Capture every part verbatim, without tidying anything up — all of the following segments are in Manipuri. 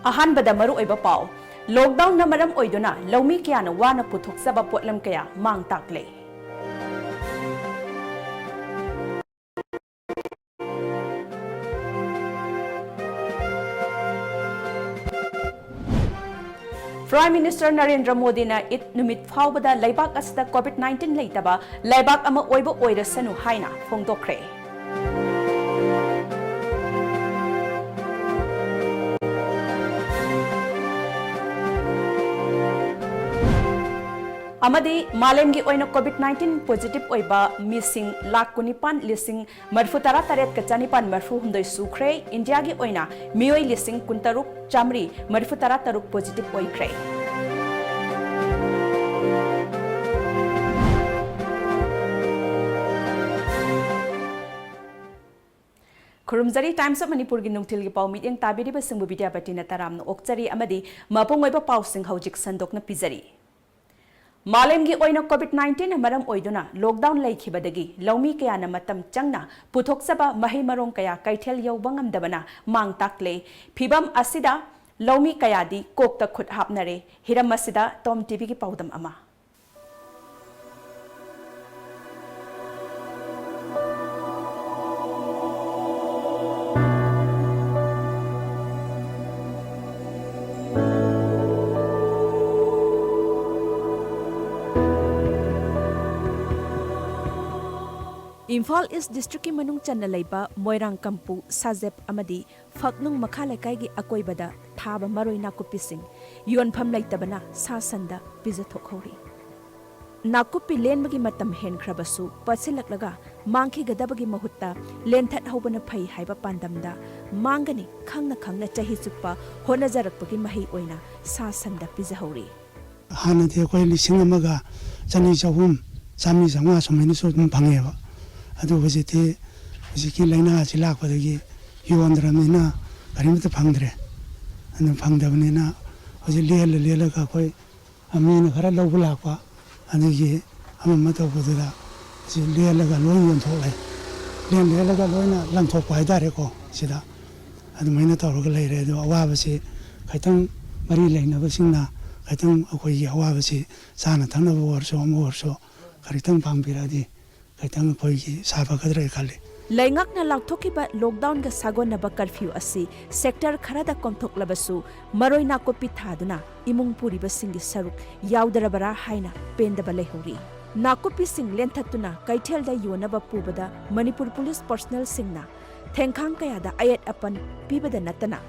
ꯑꯍꯥꯟꯕꯗ ꯃꯔꯨꯑꯣꯏꯕ ꯄꯥꯎ꯫ ꯂꯣꯛꯗꯥꯎꯟꯅ ꯃꯔꯝ ꯑꯣꯏꯗꯨꯅ ꯂꯧꯃꯤ ꯀꯌꯥꯅ ꯋꯥꯅ ꯄꯨꯊꯣꯛꯆꯕ ꯄꯣꯠꯂꯝ ꯀꯌꯥ ꯃꯥꯡ ꯇꯥꯛꯂꯦ꯫ Prime Minister ꯅꯔꯦꯟꯗ꯭ꯔ ꯃꯣꯗꯤꯅ ꯏꯗ ꯅꯨꯃꯤꯠ ꯐꯥꯎꯕꯗ ꯂꯩꯕꯥꯛ ꯑꯁꯤꯗ COVID nineteen ꯂꯩꯇꯕ ꯂꯩꯕꯥꯛ ꯑꯃ ꯑꯣꯏꯕ ꯑꯣꯏꯔꯁꯅꯨ ꯍꯥꯏꯅ ꯐꯣꯡꯗꯣꯛꯈ꯭ꯔꯦ꯫ ꯑꯃꯗꯤ ꯃꯥꯂꯦꯝꯒꯤ ꯑꯣꯏꯅ COVID nineteen positive ꯑꯣꯏꯕ ꯃꯤꯁꯤꯡ ꯂꯥꯈ ꯀꯨꯟꯅꯤꯄꯥꯟ ꯂꯤꯁꯤꯡ ꯃꯔꯤꯐꯨ ꯇꯔꯥ ꯇꯔꯦꯠꯀ ꯆꯅꯤꯄꯥꯟ ꯃꯔꯤꯐꯨ ꯍꯨꯝꯗꯣꯏ ꯁꯨꯈ꯭ꯔꯦ꯫ ꯏꯟꯗꯤꯌꯥꯒꯤ ꯑꯣꯏꯅ ꯃꯤꯑꯣꯏ ꯂꯤꯁꯤꯡ ꯀꯨꯟꯇꯔꯨꯛ ꯆꯥꯃꯔꯤ ꯃꯔꯤꯐꯨ ꯇꯔꯥ ꯇꯔꯨꯛ positive ꯑꯣꯏꯈ꯭ꯔꯦ꯫ ꯈꯨꯔꯨꯝꯖꯔꯤ꯫ Times of ꯃꯅꯤꯄꯨꯔꯒꯤ ꯅꯨꯡꯊꯤꯜꯒꯤ ꯄꯥꯎ ꯃꯤꯠꯌꯦꯡ ꯇꯥꯕꯤꯔꯤꯕꯁꯤꯡꯕꯨ ꯕꯤꯗ꯭ꯌꯥꯄꯇꯤꯅ ꯇꯔꯥꯝꯅ ꯑꯣꯛꯆꯔꯤ ꯑꯃꯗꯤ ꯃꯄꯨꯡ ꯑꯣꯏꯕ ꯄꯥꯎꯁꯤꯡ ꯍꯧꯖꯤꯛ ꯁꯟꯗꯣꯛꯅ ꯄꯤꯖꯔꯤ꯫ ꯃꯥꯂꯦꯝꯒꯤ ꯑꯣꯏꯅ COVID nineteen ꯃꯔꯝ ꯑꯣꯏꯗꯨꯅ ꯂꯣꯛꯗꯥꯎꯟ ꯂꯩꯈꯤꯕꯗꯒꯤ ꯂꯧꯃꯤ ꯀꯌꯥꯅ ꯃꯇꯝ ꯆꯪꯅ ꯄꯨꯊꯣꯛꯆꯕ ꯃꯍꯩ ꯃꯔꯣꯡ ꯀꯌꯥ ꯀꯩꯊꯦꯜ ꯌꯧꯕ ꯉꯝꯗꯕꯅ ꯃꯥꯡ ꯇꯥꯛꯂꯦ꯫ ꯐꯤꯚꯝ ꯑꯁꯤꯗ ꯂꯧꯃꯤ ꯀꯌꯥꯗꯤ ꯀꯣꯛꯇ ꯈꯨꯠ ꯍꯥꯞꯅꯔꯦ꯫ ꯍꯤꯔꯝ ꯑꯁꯤꯗ ꯇꯣꯝ ꯇꯤꯚꯤꯒꯤ ꯄꯥꯎꯗꯝ ꯑꯃ꯫ ꯏꯝꯐꯥꯜ ꯏꯁ ꯗꯤꯁꯇ꯭ꯔꯤꯛꯀꯤ ꯃꯅꯨꯡ ꯆꯟꯅ ꯂꯩꯕ ꯃꯣꯏꯔꯥꯡ ꯀꯝꯄꯨ, ꯁꯥꯖꯦꯞ ꯑꯃꯗꯤ ꯐꯛꯅꯨꯡ ꯃꯈꯥ ꯂꯩꯀꯥꯏꯒꯤ ꯑꯀꯣꯏꯕꯗ ꯊꯥꯕ ꯃꯔꯣꯏ ꯅꯥꯀꯨꯞꯄꯤꯁꯤꯡ ꯌꯣꯟꯐꯝ ꯂꯩꯇꯕꯅ ꯁꯥ ꯁꯟꯗ ꯄꯤꯖꯊꯣꯛꯍꯧꯔꯤ꯫ ꯅꯥꯀꯨꯞꯄꯤ ꯂꯦꯟꯕꯒꯤ ꯃꯇꯝ ꯍꯦꯟꯈ꯭ꯔꯕꯁꯨ ꯄꯠꯁꯤꯜꯂꯛꯂꯒ ꯃꯥꯡꯈꯤꯒꯗꯕꯒꯤ ꯃꯍꯨꯠꯇ ꯂꯦꯟꯊꯠꯍꯧꯕꯅ ꯐꯩ ꯍꯥꯏꯕ ꯄꯥꯟꯗꯝꯗ ꯃꯥꯡꯒꯅꯤ ꯈꯪꯅ ꯈꯪꯅ ꯆꯍꯤ ꯆꯨꯞꯄ ꯍꯣꯠꯅꯖꯔꯛꯄꯒꯤ ꯃꯍꯩ ꯑꯣꯏꯅ ꯁꯥ ꯁꯟꯗ ꯄꯤꯖꯍꯧꯔꯤ꯫ ꯍꯥꯟꯅꯗꯤ ꯑꯩꯈꯣꯏ ꯂꯤꯁꯤꯡ ꯑꯃꯒ ꯆꯅꯤ, ꯆꯍꯨꯝ, ꯆꯥꯝꯃꯔꯤ, ꯆꯥꯝꯃꯉꯥ ꯁꯨꯃꯥꯏꯅꯁꯨ ꯑꯗꯨꯝ ꯐꯪꯉꯦꯕ꯫ ꯑꯗꯨ ꯍꯧꯖꯤꯛꯇꯤ, ꯍꯧꯖꯤꯛꯀꯤ ꯂꯥꯏꯅꯥ ꯑꯁꯤ ꯂꯥꯛꯄꯗꯒꯤ ꯌꯣꯟꯗ꯭ꯔꯕꯅꯤꯅ ꯀꯔꯤꯃꯠꯇ ꯐꯪꯗ꯭ꯔꯦ꯫ ꯑꯗꯨ ꯐꯪꯗꯕꯅꯤꯅ ꯍꯧꯖꯤꯛ ꯂꯦꯜꯂ ꯂꯦꯜꯂꯒ ꯑꯩꯈꯣꯏ ꯃꯤꯅ ꯈꯔ ꯂꯧꯕ ꯂꯥꯛꯄ, ꯑꯗꯒꯤ ꯑꯃ ꯑꯃ ꯇꯧꯕꯗꯨꯗ ꯁꯤ ꯂꯦꯜꯂꯒ ꯂꯣꯏ ꯌꯣꯟꯊꯣꯛꯂꯦ꯫ ꯂꯦꯟ ꯂꯦꯜꯂꯒ ꯂꯣꯏꯅ ꯂꯪꯊꯣꯛꯄ ꯍꯥꯏꯇꯥꯔꯦꯀꯣ꯫ ꯁꯤꯗ ꯑꯗꯨꯃꯥꯏꯅ ꯇꯧꯔꯒ ꯂꯩꯔꯦ꯫ ꯑꯗꯣ ꯑꯋꯥꯕꯁꯤ ꯈꯤꯇꯪ ꯃꯔꯤ ꯂꯩꯅꯕꯁꯤꯡꯅ ꯈꯤꯇꯪ ꯑꯩꯈꯣꯏꯒꯤ ꯑꯋꯥꯕꯁꯤ ꯆꯥꯅ ꯊꯛꯅꯕ ꯑꯣꯏꯔꯁꯨ ꯑꯃ ꯑꯣꯏꯔꯁꯨ ꯈꯖꯤꯛꯇꯪ ꯄꯥꯡꯕꯤꯔꯛꯑꯗꯤ ꯈꯤꯇꯪ ꯑꯩꯈꯣꯏꯒꯤ ꯁꯥꯐꯒꯗ꯭ꯔꯥ ꯈꯜꯂꯤ꯫ ꯂꯩꯉꯥꯛꯅ ꯂꯥꯎꯊꯣꯛꯈꯤꯕ ꯂꯣꯛꯗꯥꯎꯟꯒ ꯁꯥꯒꯣꯟꯅꯕ ꯀꯔꯐ꯭ꯌꯨ ꯑꯁꯤ ꯁꯦꯛꯇꯔ ꯈꯔꯗ ꯀꯣꯝꯊꯣꯛꯂꯕꯁꯨ ꯃꯔꯣꯏ ꯅꯥꯀꯨꯞꯄꯤ ꯊꯥꯗꯨꯅ ꯏꯃꯨꯡ ꯄꯨꯔꯤꯕꯁꯤꯡꯒꯤ ꯁꯔꯨꯛ ꯌꯥꯎꯗꯔꯕꯔꯥ ꯍꯥꯏꯅ ꯄꯦꯟꯗꯕ ꯂꯩꯍꯧꯔꯤ꯫ ꯅꯥꯀꯨꯞꯄꯤꯁꯤꯡ ꯂꯦꯟꯊꯠꯇꯨꯅ ꯀꯩꯊꯦꯜꯗ ꯌꯣꯟꯅꯕ ꯄꯨꯕꯗ ꯃꯅꯤꯄꯨꯔ ꯄꯨꯂꯤꯁ ꯄꯔꯁꯅꯦꯜꯁꯤꯡꯅ ꯊꯦꯡꯈꯥꯡ ꯀꯌꯥꯗ ꯑꯌꯦꯠ ꯑꯄꯟ ꯄꯤꯕꯗ ꯅꯠꯇꯅ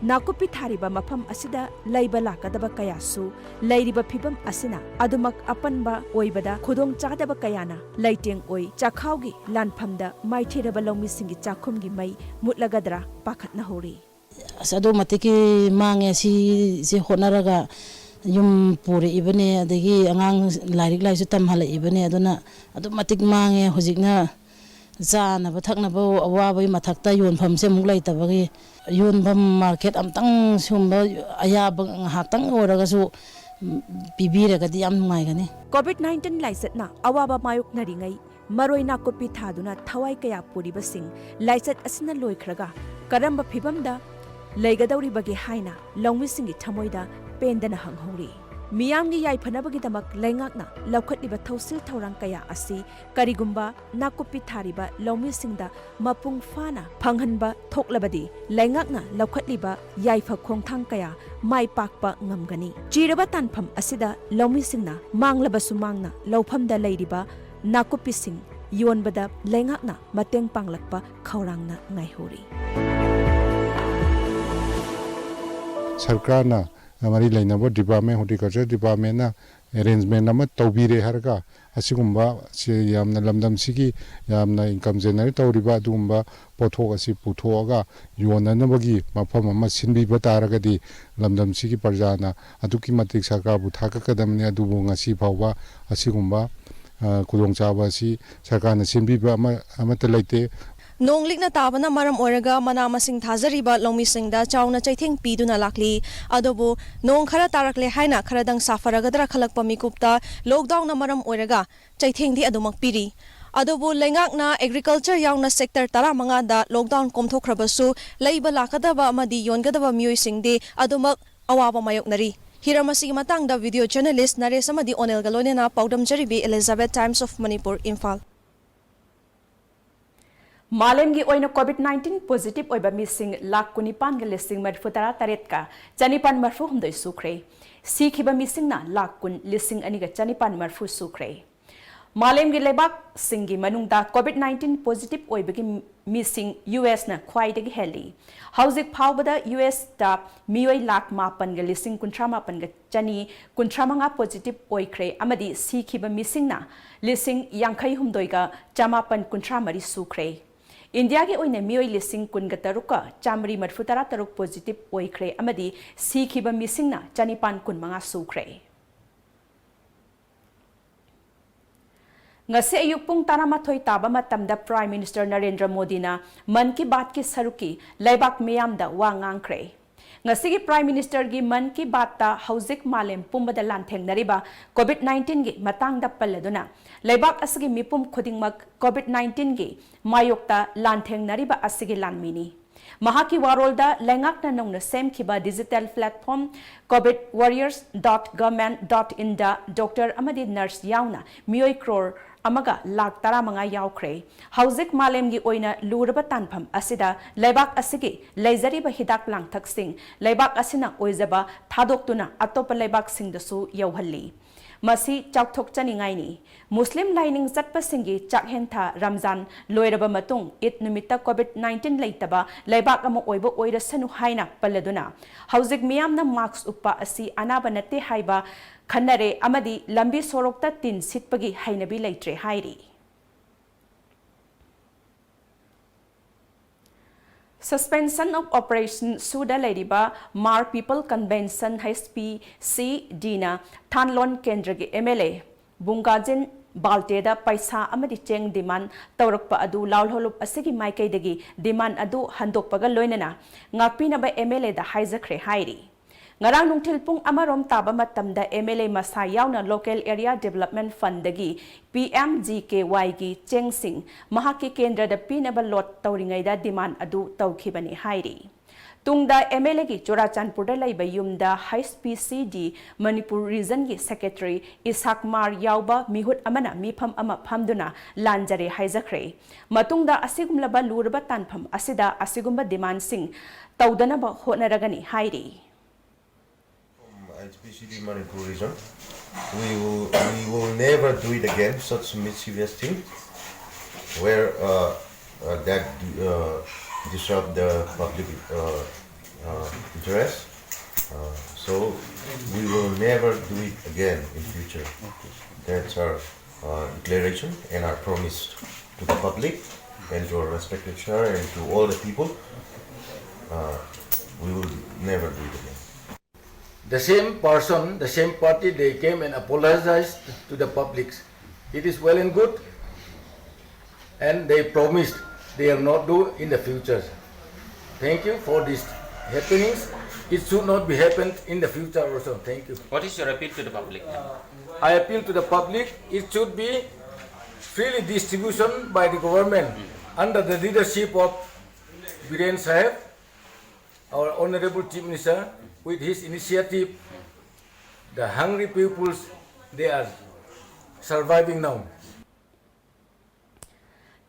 ꯅꯥꯀꯨꯞꯄꯤ ꯊꯥꯔꯤꯕ ꯃꯐꯝ ꯑꯁꯤꯗ ꯂꯩꯕ ꯂꯥꯛꯀꯗꯕ ꯀꯌꯥꯁꯨ ꯂꯩꯔꯤꯕ ꯐꯤꯕꯝ ꯑꯁꯤꯅ ꯑꯗꯨꯃꯛ ꯑꯄꯟꯕ ꯑꯣꯏꯕꯗ ꯈꯨꯗꯣꯡꯆꯥꯗꯕ ꯀꯌꯥꯅ ꯂꯩꯇꯦꯡ ꯑꯣꯏ ꯆꯥꯛꯈꯥꯎꯒꯤ ꯂꯥꯟꯐꯝꯗ ꯃꯥꯏꯊꯤꯔꯕ ꯂꯧꯃꯤꯁꯤꯡꯒꯤ ꯆꯥꯛꯈꯨꯝꯒꯤ ꯃꯩ ꯃꯨꯠꯂꯒꯗ꯭ꯔꯥ ꯄꯥꯈꯠꯅꯍꯧꯔꯤ꯫ ꯑꯁ, ꯑꯗꯨ ꯃꯇꯤꯛꯀꯤ ꯃꯥꯡꯉꯦ꯫ ꯁꯤꯁꯦ ꯍꯣꯠꯅꯔꯒ ꯌꯨꯝ ꯄꯨꯔꯛꯏꯕꯅꯦ, ꯑꯗꯒꯤ ꯑꯉꯥꯡ ꯂꯥꯏꯔꯤꯛ ꯂꯥꯏꯁꯨ ꯇꯝꯍꯜꯂꯛꯏꯕꯅꯦ, ꯑꯗꯨꯅ ꯑꯗꯨꯛ ꯃꯇꯤꯛ ꯃꯥꯡꯉꯦ꯫ ꯍꯧꯖꯤꯛꯅ ꯆꯥꯅꯕ ꯊꯛꯅꯕ ꯑꯋꯥꯕꯒꯤ ꯃꯊꯛꯇ ꯌꯣꯟꯐꯝꯁꯦ ꯑꯃꯨꯛ ꯂꯩꯇꯕꯒꯤ, ꯌꯣꯟꯐꯝ ꯃꯥꯔꯀꯦꯠ ꯑꯝꯇꯪ ꯁꯤꯒꯨꯝꯕ ꯑꯌꯥꯕ ꯉꯥꯏꯍꯥꯛꯇꯪ ꯑꯣꯏꯔꯒꯁꯨ, ꯎꯝ, ꯄꯤꯕꯤꯔꯒꯗꯤ ꯌꯥꯝ ꯅꯨꯡꯉꯥꯏꯒꯅꯤ꯫ ꯀꯣꯚꯤꯗ ꯅꯥꯏꯟꯇꯤꯟ ꯂꯥꯏꯆꯠꯅ ꯑꯋꯥꯕ ꯃꯥꯌꯣꯛꯅꯔꯤꯉꯩ ꯃꯔꯣꯏ ꯅꯥꯀꯨꯞꯄꯤ ꯊꯥꯗꯨꯅ ꯊꯋꯥꯏ ꯀꯌꯥ ꯄꯨꯔꯤꯕꯁꯤꯡ ꯂꯥꯏꯆꯠ ꯑꯁꯤꯅ ꯂꯣꯏꯈ꯭ꯔꯒ ꯀꯔꯝꯕ ꯐꯤꯕꯝꯗ ꯂꯩꯒꯗꯧꯔꯤꯕꯒꯦ ꯍꯥꯏꯅ ꯂꯧꯃꯤꯁꯤꯡꯒꯤ ꯊꯃꯣꯏꯗ ꯄꯦꯟꯗꯅ ꯍꯪꯍꯧꯔꯤ꯫ ꯃꯤꯌꯥꯝꯒꯤ ꯌꯥꯏꯐꯅꯕꯒꯤꯗꯃꯛ ꯂꯩꯉꯥꯛꯅ ꯂꯧꯈꯠꯂꯤꯕ ꯊꯧꯁꯤꯜ ꯊꯧꯔꯥꯡ ꯀꯌꯥ ꯑꯁꯤ ꯀꯔꯤꯒꯨꯝꯕ ꯅꯥꯀꯨꯞꯄꯤ ꯊꯥꯔꯤꯕ ꯂꯧꯃꯤꯁꯤꯡꯗ ꯃꯄꯨꯡ ꯐꯥꯅ ꯐꯪꯍꯟꯕ ꯊꯣꯛꯂꯕꯗꯤ ꯂꯩꯉꯥꯛꯅ ꯂꯧꯈꯠꯂꯤꯕ ꯌꯥꯏꯐ ꯈꯣꯡꯊꯥꯡ ꯀꯌꯥ ꯃꯥꯏ ꯄꯥꯛꯄ ꯉꯝꯒꯅꯤ꯫ ꯆꯤꯔꯕ ꯇꯥꯟꯐꯝ ꯑꯁꯤꯗ ꯂꯧꯃꯤꯁꯤꯡꯅ ꯃꯥꯡꯂꯕꯁꯨ ꯃꯥꯡꯅ ꯂꯧꯐꯝꯗ ꯂꯩꯔꯤꯕ ꯅꯥꯀꯨꯞꯄꯤꯁꯤꯡ ꯌꯣꯟꯕꯗ ꯂꯩꯉꯥꯛꯅ ꯃꯇꯦꯡ ꯄꯥꯡꯂꯛꯄ ꯈꯧꯔꯥꯡꯅ ꯉꯥꯏꯍꯧꯔꯤ꯫ ꯁꯔꯀꯥꯔꯅ ꯃꯔꯤ ꯂꯩꯅꯕ ꯗꯤꯄꯥꯔꯠꯃꯦꯟ, ꯍꯣꯔꯇꯤꯀꯜꯆꯔ ꯗꯤꯄꯥꯔꯠꯃꯦꯟꯅ ꯑꯦꯔꯦꯟꯖꯃꯦꯟ ꯑꯃ ꯇꯧꯕꯤꯔꯦ ꯍꯥꯏꯔꯒ, ꯑꯁꯤꯒꯨꯝꯕ ꯁꯤ ꯌꯥꯝꯅ ꯂꯝꯗꯝꯁꯤꯒꯤ ꯌꯥꯝꯅ ꯏꯟꯀꯝ ꯖꯦꯅꯦꯔꯦꯠ ꯇꯧꯔꯤꯕ ꯑꯗꯨꯒꯨꯝꯕ ꯄꯣꯠꯊꯣꯛ ꯑꯁꯤ ꯄꯨꯊꯣꯛꯑꯒ ꯌꯣꯟꯅꯅꯕꯒꯤ ꯃꯐꯝ ꯑꯃ ꯁꯤꯟꯕꯤꯕ ꯇꯥꯔꯒꯗꯤ, ꯂꯝꯗꯝꯁꯤꯒꯤ ꯄ꯭ꯔꯖꯥꯅ ꯑꯗꯨꯛꯀꯤ ꯃꯇꯤꯛ ꯁꯔꯀꯥꯔꯕꯨ ꯊꯥꯒꯠꯀꯗꯕꯅꯤ꯫ ꯑꯗꯨꯕꯨ ꯉꯁꯤ ꯐꯥꯎꯕ ꯑꯁꯤꯒꯨꯝꯕ, ꯑ, ꯈꯨꯗꯣꯡꯆꯥꯕ ꯑꯁꯤ ꯁꯔꯀꯥꯔꯅ ꯁꯤꯟꯕꯤꯕ ꯑꯃ, ꯑꯃꯠꯇ ꯂꯩꯇꯦ꯫ ꯅꯣꯡ ꯂꯤꯛꯅ ꯇꯥꯕꯅ ꯃꯔꯝ ꯑꯣꯏꯔꯒ ꯃꯅꯥ ꯃꯁꯤꯡ ꯊꯥꯖꯔꯤꯕ ꯂꯧꯃꯤꯁꯤꯡꯗ ꯆꯥꯎꯅ ꯆꯩꯊꯦꯡ ꯄꯤꯗꯨꯅ ꯂꯥꯛꯂꯤ꯫ ꯑꯗꯨꯕꯨ ꯅꯣꯡ ꯈꯔ ꯇꯥꯔꯛꯂꯦ ꯍꯥꯏꯅ ꯈꯔꯗꯪ ꯁꯥꯐꯔꯒꯗ꯭ꯔꯥ ꯈꯜꯂꯛꯄ ꯃꯤꯀꯨꯞꯇ ꯂꯣꯛꯗꯥꯎꯟꯅ ꯃꯔꯝ ꯑꯣꯏꯔꯒ ꯆꯩꯊꯦꯡꯗꯤ ꯑꯗꯨꯃꯛ ꯄꯤꯔꯤ꯫ ꯑꯗꯨꯕꯨ ꯂꯩꯉꯥꯛꯅ agriculture ꯌꯥꯎꯅ sector ꯇꯔꯥꯃꯉꯥꯗ lockdown ꯀꯣꯝꯊꯣꯛꯈ꯭ꯔꯕꯁꯨ, ꯂꯩꯕ ꯂꯥꯛꯀꯗꯕ ꯑꯃꯗꯤ ꯌꯣꯟꯒꯗꯕ ꯃꯤꯑꯣꯏꯁꯤꯡꯗꯤ ꯑꯗꯨꯃꯛ ꯑꯋꯥꯕ ꯃꯥꯌꯣꯛꯅꯔꯤ꯫ ꯍꯤꯔꯝ ꯑꯁꯤꯒꯤ ꯃꯇꯥꯡꯗ video journalist ꯅꯔꯦꯁ ꯑꯃꯗꯤ ꯑꯣꯅꯦꯜꯒ ꯂꯣꯏꯅꯅ ꯄꯥꯎꯗꯝꯖꯔꯤꯕꯤ Elizabeth, Times of Manipur, Imphal. ꯃꯥꯂꯦꯝꯒꯤ ꯑꯣꯏꯅ COVID nineteen positive ꯑꯣꯏꯕ ꯃꯤꯁꯤꯡ ꯂꯥꯈ ꯀꯨꯟꯅꯤꯄꯥꯟꯒ ꯂꯤꯁꯤꯡ ꯃꯔꯤꯐꯨ ꯇꯔꯥ ꯇꯔꯦꯠꯀ ꯆꯅꯤꯄꯥꯟ ꯃꯔꯤꯐꯨ ꯍꯨꯝꯗꯣꯏ ꯁꯨꯈ꯭ꯔꯦ꯫ ꯁꯤꯈꯤꯕ ꯃꯤꯁꯤꯡꯅ ꯂꯥꯈ ꯀꯨꯟ ꯂꯤꯁꯤꯡ ꯑꯅꯤꯒ ꯆꯅꯤꯄꯥꯟ ꯃꯔꯤꯐꯨ ꯁꯨꯈ꯭ꯔꯦ꯫ ꯃꯥꯂꯦꯝꯒꯤ ꯂꯩꯕꯥꯛꯁꯤꯡꯒꯤ ꯃꯅꯨꯡꯗ COVID nineteen positive ꯑꯣꯏꯕꯒꯤ ꯃꯤꯁꯤꯡ ꯌꯨ ꯑꯦꯁꯅ ꯈ꯭ꯋꯥꯏꯗꯒꯤ ꯍꯦꯜꯂꯤ꯫ ꯍꯧꯖꯤꯛ ꯐꯥꯎꯕꯗ ꯌꯨ ꯑꯦꯁꯇ ꯃꯤꯑꯣꯏ ꯂꯥꯈ ꯃꯥꯄꯟꯒ ꯂꯤꯁꯤꯡ ꯀꯨꯟꯊ꯭ꯔꯥ ꯃꯥꯄꯟꯒ ꯆꯅꯤ ꯀꯨꯟꯊ꯭ꯔꯥ ꯃꯉꯥ positive ꯑꯣꯏꯈ꯭ꯔꯦ ꯑꯃꯗꯤ ꯁꯤꯈꯤꯕ ꯃꯤꯁꯤꯡꯅ ꯂꯤꯁꯤꯡ ꯌꯥꯡꯈꯩ ꯍꯨꯝꯗꯣꯏꯒ ꯆꯃꯥꯄꯟ ꯀꯨꯟꯊ꯭ꯔꯥ ꯃꯔꯤ ꯁꯨꯈ꯭ꯔꯦ꯫ ꯏꯟꯗꯤꯌꯥꯒꯤ ꯑꯣꯏꯅ ꯃꯤꯑꯣꯏ ꯂꯤꯁꯤꯡ ꯀꯨꯟꯒ ꯇꯔꯨꯛꯀ ꯆꯥꯃꯔꯤ ꯃꯔꯤꯐꯨ ꯇꯔꯥ ꯇꯔꯨꯛ positive ꯑꯣꯏꯈ꯭ꯔꯦ ꯑꯃꯗꯤ ꯁꯤꯈꯤꯕ ꯃꯤꯁꯤꯡꯅ ꯆꯅꯤꯄꯥꯟ ꯀꯨꯟꯃꯉꯥ ꯁꯨꯈ꯭ꯔꯦ꯫ ꯉꯁꯤ ꯑꯌꯨꯛ ꯄꯨꯡ ꯇꯔꯥꯃꯥꯊꯣꯏ ꯇꯥꯕ ꯃꯇꯝꯗ Prime Minister ꯅꯔꯦꯟꯗ꯭ꯔ ꯃꯣꯗꯤꯅ ꯃꯟ ꯀꯤ ꯕꯥꯠꯀꯤ ꯁꯔꯨꯛꯀꯤ ꯂꯩꯕꯥꯛ ꯃꯤꯌꯥꯝꯗ ꯋꯥ ꯉꯥꯡꯈ꯭ꯔꯦ꯫ ꯉꯁꯤꯒꯤ Prime Ministerꯒꯤ ꯃꯟ ꯀꯤ ꯕꯥꯠꯇ ꯍꯧꯖꯤꯛ ꯃꯥꯂꯦꯝ ꯄꯨꯝꯕꯗ ꯂꯥꯟꯊꯦꯡꯅꯔꯤꯕ COVID nineteenꯒꯤ ꯃꯇꯥꯡꯗ ꯄꯜꯂꯗꯨꯅ, ꯂꯩꯕꯥꯛ ꯑꯁꯤꯒꯤ ꯃꯤꯄꯨꯝ ꯈꯨꯗꯤꯡꯃꯛ COVID nineteenꯒꯤ ꯃꯥꯌꯣꯛꯇ ꯂꯥꯟꯊꯦꯡꯅꯔꯤꯕ ꯑꯁꯤꯒꯤ ꯂꯥꯟꯃꯤꯅꯤ꯫ ꯃꯍꯥꯛꯀꯤ ꯋꯥꯔꯣꯜꯗ ꯂꯩꯉꯥꯛꯅ ꯅꯧꯅ ꯁꯦꯝꯈꯤꯕ digital platform covid warriors dot government dot inꯗ doctor ꯑꯃꯗꯤ nurse ꯌꯥꯎꯅ ꯃꯤꯑꯣꯏ ꯀ꯭ꯔꯣꯔ ꯑꯃꯒ ꯂꯥꯈ ꯇꯔꯥꯃꯉꯥ ꯌꯥꯎꯈ꯭ꯔꯦ꯫ ꯍꯧꯖꯤꯛ ꯃꯥꯂꯦꯝꯒꯤ ꯑꯣꯏꯅ ꯂꯨꯔꯕ ꯇꯥꯟꯐꯝ ꯑꯁꯤꯗ ꯂꯩꯕꯥꯛ ꯑꯁꯤꯒꯤ ꯂꯩꯖꯔꯤꯕ ꯍꯤꯗꯥꯛ ꯂꯥꯡꯊꯛꯁꯤꯡ ꯂꯩꯕꯥꯛ ꯑꯁꯤꯅ ꯑꯣꯏꯖꯕ ꯊꯥꯗꯣꯛꯇꯨꯅ ꯑꯇꯣꯞꯄ ꯂꯩꯕꯥꯛꯁꯤꯡꯗꯁꯨ ꯌꯧꯍꯜꯂꯤ꯫ ꯃꯁꯤ ꯆꯥꯎꯊꯣꯛꯆꯅꯤꯡꯉꯥꯏꯅꯤ꯫ ꯃꯨꯁꯂꯤꯝ ꯂꯥꯏꯅꯤꯡ ꯆꯠꯄꯁꯤꯡꯒꯤ ꯆꯥꯛꯍꯦꯟ ꯊꯥ ꯔꯝꯖꯥꯟ ꯂꯣꯏꯔꯕ ꯃꯇꯨꯡ ꯏꯗ ꯅꯨꯃꯤꯠꯇ COVID nineteen ꯂꯩꯇꯕ ꯂꯩꯕꯥꯛ ꯑꯃ ꯑꯣꯏꯕ ꯑꯣꯏꯔꯁꯅꯨ ꯍꯥꯏꯅ ꯄꯜꯂꯗꯨꯅ, ꯍꯧꯖꯤꯛ ꯃꯤꯌꯥꯝꯅ mask ꯎꯞꯄ ꯑꯁꯤ ꯑꯅꯥꯕ ꯅꯠꯇꯦ ꯍꯥꯏꯕ ꯈꯟꯅꯔꯦ ꯑꯃꯗꯤ ꯂꯝꯕꯤ ꯁꯣꯔꯣꯛꯇ ꯇꯤꯟ ꯁꯤꯠꯄꯒꯤ ꯍꯩꯅꯕꯤ ꯂꯩꯇ꯭ꯔꯦ ꯍꯥꯏꯔꯤ꯫ Suspension of Operation ꯁꯨꯗ ꯂꯩꯔꯤꯕ Hmar People Convention, H P C D ꯅ ꯊꯥꯟꯂꯣꯟ ꯀꯦꯟꯗ꯭ꯔꯒꯤ M L A ꯕꯨꯡꯒꯥꯖꯤꯟ ꯕꯥꯜꯇꯦꯗ ꯄꯩꯁꯥ ꯑꯃꯗꯤ ꯆꯦꯡ demand ꯇꯧꯔꯛꯄ ꯑꯗꯨ ꯂꯥꯎꯍꯧꯂꯨꯞ ꯑꯁꯤꯒꯤ ꯃꯥꯏꯀꯩꯗꯒꯤ demand ꯑꯗꯨ ꯍꯟꯗꯣꯛꯄꯒ ꯂꯣꯏꯅꯅ ꯉꯥꯛꯄꯤꯅꯕ M L A ꯗ ꯍꯥꯏꯖꯈ꯭ꯔꯦ ꯍꯥꯏꯔꯤ꯫ ꯉꯔꯥꯡ ꯅꯨꯡꯊꯤꯜ ꯄꯨꯡ ꯑꯃꯔꯣꯝ ꯇꯥꯕ ꯃꯇꯝꯗ MLA ꯃꯁꯥ ꯌꯥꯎꯅ Local Area Development Fundꯗꯒꯤ PMGKYꯒꯤ ꯆꯦꯡꯁꯤꯡ ꯃꯍꯥꯛꯀꯤ ꯀꯦꯟꯗ꯭ꯔꯗ ꯄꯤꯅꯕ ꯂꯣꯠ ꯇꯧꯔꯤꯉꯩꯗ demand ꯑꯗꯨ ꯇꯧꯈꯤꯕꯅꯤ ꯍꯥꯏꯔꯤ꯫ ꯇꯨꯡꯗ MLAꯒꯤ ꯆꯨꯔꯥꯆꯥꯟꯄꯨꯔꯗ ꯂꯩꯕ ꯌꯨꯝꯗ HPCD ꯃꯅꯤꯄꯨꯔ Regionꯒꯤ Secretary ꯏꯁꯥꯛ ꯃꯥꯔ ꯌꯥꯎꯕ ꯃꯤꯍꯨꯠ ꯑꯃꯅ ꯃꯤꯐꯝ ꯑꯃ ꯐꯝꯗꯨꯅ ꯂꯥꯟꯖꯔꯦ ꯍꯥꯏꯖꯈ꯭ꯔꯦ꯫ ꯃꯇꯨꯡꯗ ꯑꯁꯤꯒꯨꯝꯂꯕ ꯂꯨꯔꯕ ꯇꯥꯟꯐꯝ ꯑꯁꯤꯗ ꯑꯁꯤꯒꯨꯝꯕ demandꯁꯤꯡ ꯇꯧꯗꯅꯕ ꯍꯣꯠꯅꯔꯒꯅꯤ ꯍꯥꯏꯔꯤ꯫ From HPCD Manipur Region, we will, we will never do it again, such mischievous thing, where uh, uh, that uh, disrupt the public uh, uh, interest. Uh, so we will never do it again in future. That's our uh, declaration and our promise to the public and to our respected chair and to all the people. Uh, we will never do it again. The same person, the same party, they came and apologized to the public. It is well and good, and they promised they will not do in the future. Thank you for these happenings. It should not be happened in the future also. Thank you. What is your appeal to the public? I appeal to the public, it should be freely distribution by the government under the leadership of Biren Saheb, our Honorable Chief Minister, with his initiative, the hungry peoples, they are surviving now.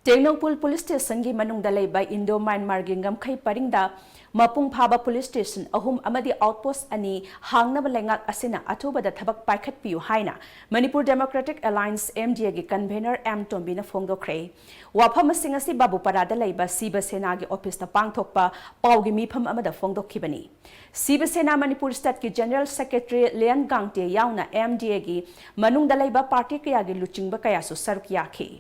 Tengnoupal Police Stationꯒꯤ ꯃꯅꯨꯡꯗ ꯂꯩꯕ Indo Myanmarꯒꯤ ꯉꯝꯈꯩ ꯄꯔꯤꯡꯗ ꯃꯄꯨꯡ ꯐꯥꯕ police station ꯑꯍꯨꯝ ꯑꯃꯗꯤ outpost ꯑꯅꯤ ꯍꯥꯡꯅꯕ ꯂꯩꯉꯥꯛ ꯑꯁꯤꯅ ꯑꯊꯨꯕꯗ ꯊꯕꯛ ꯄꯥꯏꯈꯠꯄꯤꯌꯨ ꯍꯥꯏꯅ Manipur Democratic Alliance MDAꯒꯤ convener M ꯇꯣꯝꯕꯤꯅ ꯐꯣꯡꯗꯣꯛꯈ꯭ꯔꯦ꯫ ꯋꯥꯐꯝꯁꯤꯡ ꯑꯁꯤ ꯕꯥꯕꯨꯄꯥꯔꯥꯗ ꯂꯩꯕ ꯁꯤꯕ ꯁꯦꯅꯥꯒꯤ officeꯇ ꯄꯥꯡꯊꯣꯛꯄ ꯄꯥꯎꯒꯤ ꯃꯤꯐꯝ ꯑꯃꯗ ꯐꯣꯡꯗꯣꯛꯈꯤꯕꯅꯤ꯫ ꯁꯤꯕ ꯁꯦꯅꯥ ꯃꯅꯤꯄꯨꯔ stateꯀꯤ General Secretary ꯂꯤꯌꯟ ꯒꯥꯡꯇꯦ ꯌꯥꯎꯅ MDAꯒꯤ ꯃꯅꯨꯡꯗ ꯂꯩꯕ party ꯀꯌꯥꯒꯤ ꯂꯨꯆꯤꯡꯕ ꯀꯌꯥꯁꯨ ꯁꯔꯨꯛ ꯌꯥꯈꯤ꯫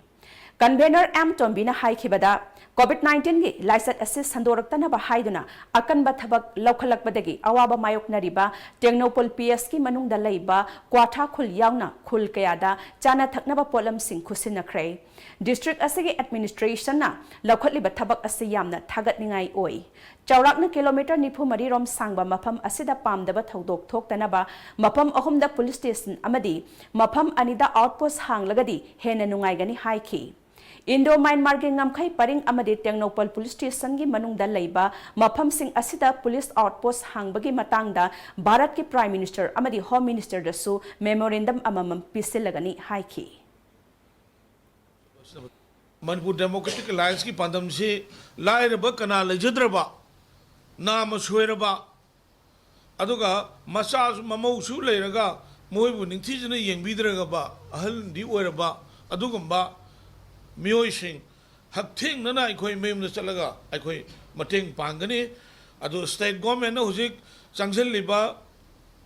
Convener ꯑꯦꯝ ꯇꯣꯝꯕꯤꯅ ꯍꯥꯏꯈꯤꯕꯗ, COVID nineteen ꯒꯤ ꯂꯥꯏꯆꯠ ꯑꯁꯤ ꯁꯟꯗꯣꯔꯛꯇꯅꯕ ꯍꯥꯏꯗꯨꯅ ꯑꯀꯟꯕ ꯊꯕꯛ ꯂꯧꯈꯠꯂꯛꯄꯗꯒꯤ ꯑꯋꯥꯕ ꯃꯥꯌꯣꯛꯅꯔꯤꯕ ꯇꯦꯡꯅꯧꯄꯜ P S ꯀꯤ ꯃꯅꯨꯡꯗ ꯂꯩꯕ ꯀ꯭ꯋꯥꯊꯥ ꯈꯨꯜ ꯌꯥꯎꯅ ꯈꯨꯜ ꯀꯌꯥꯗ ꯆꯥꯅ ꯊꯛꯅꯕ ꯄꯣꯠꯂꯝꯁꯤꯡ ꯈꯨꯠꯁꯤꯟꯅꯈ꯭ꯔꯦ꯫ District ꯑꯁꯤꯒꯤ administration ꯅ ꯂꯧꯈꯠꯂꯤꯕ ꯊꯕꯛ ꯑꯁꯤ ꯌꯥꯝꯅ ꯊꯥꯒꯠꯅꯤꯡꯉꯥꯏ ꯑꯣꯏ꯫ ꯆꯥꯎꯔꯥꯛꯅ kilometre ꯅꯤꯐꯨ ꯃꯔꯤ ꯔꯣꯝ ꯁꯥꯡꯕ ꯃꯐꯝ ꯑꯁꯤꯗ ꯄꯥꯝꯗꯕ ꯊꯧꯗꯣꯛ ꯊꯣꯛꯇꯅꯕ ꯃꯐꯝ ꯑꯍꯨꯝꯗ police station ꯑꯃꯗꯤ ꯃꯐꯝ ꯑꯅꯤꯗ outpost ꯍꯥꯡꯂꯒꯗꯤ ꯍꯦꯟꯅ ꯅꯨꯡꯉꯥꯏꯒꯅꯤ ꯍꯥꯏꯈꯤ꯫ Indo Myanmar ꯒꯤ ꯉꯝꯈꯩ ꯄꯔꯤꯡ ꯑꯃꯗꯤ ꯇꯦꯡꯅꯧꯄꯜ police station ꯒꯤ ꯃꯅꯨꯡꯗ ꯂꯩꯕ ꯃꯐꯝꯁꯤꯡ ꯑꯁꯤꯗ police outpost ꯍꯥꯡꯕꯒꯤ ꯃꯇꯥꯡꯗ ꯚꯥꯔꯠꯀꯤ Prime Minister ꯑꯃꯗꯤ Home Minister ꯗꯁꯨ memorandum ꯑꯃꯃꯝ ꯄꯤꯁꯤꯜꯂꯒꯅꯤ ꯍꯥꯏꯈꯤ꯫ ꯃꯅꯤꯄꯨꯔ Democratic Alliance ꯀꯤ ꯄꯥꯟꯗꯝꯁꯤ ꯂꯥꯏꯔꯕ, ꯀꯅꯥ ꯂꯩꯖꯗ꯭ꯔꯕ, ꯅꯥꯃ ꯁꯣꯏꯔꯕ, ꯑꯗꯨꯒ ꯃꯆꯥꯁꯨ ꯃꯃꯧꯁꯨ ꯂꯩꯔꯒ ꯃꯣꯏꯕꯨ ꯅꯤꯡꯊꯤꯖꯅ ꯌꯦꯡꯕꯤꯗ꯭ꯔꯒꯕ ꯑꯍꯜꯗꯤ ꯑꯣꯏꯔꯕ ꯑꯗꯨꯒꯨꯝꯕ ꯃꯤꯑꯣꯏꯁꯤꯡ ꯍꯛꯊꯦꯡꯅꯅ ꯑꯩꯈꯣꯏ ꯃꯌꯨꯝꯗ ꯆꯠꯂꯒ ꯑꯩꯈꯣꯏ ꯃꯇꯦꯡ ꯄꯥꯡꯒꯅꯤ꯫ ꯑꯗꯨ state government ꯅ ꯍꯧꯖꯤꯛ ꯆꯪꯁꯤꯜꯂꯤꯕ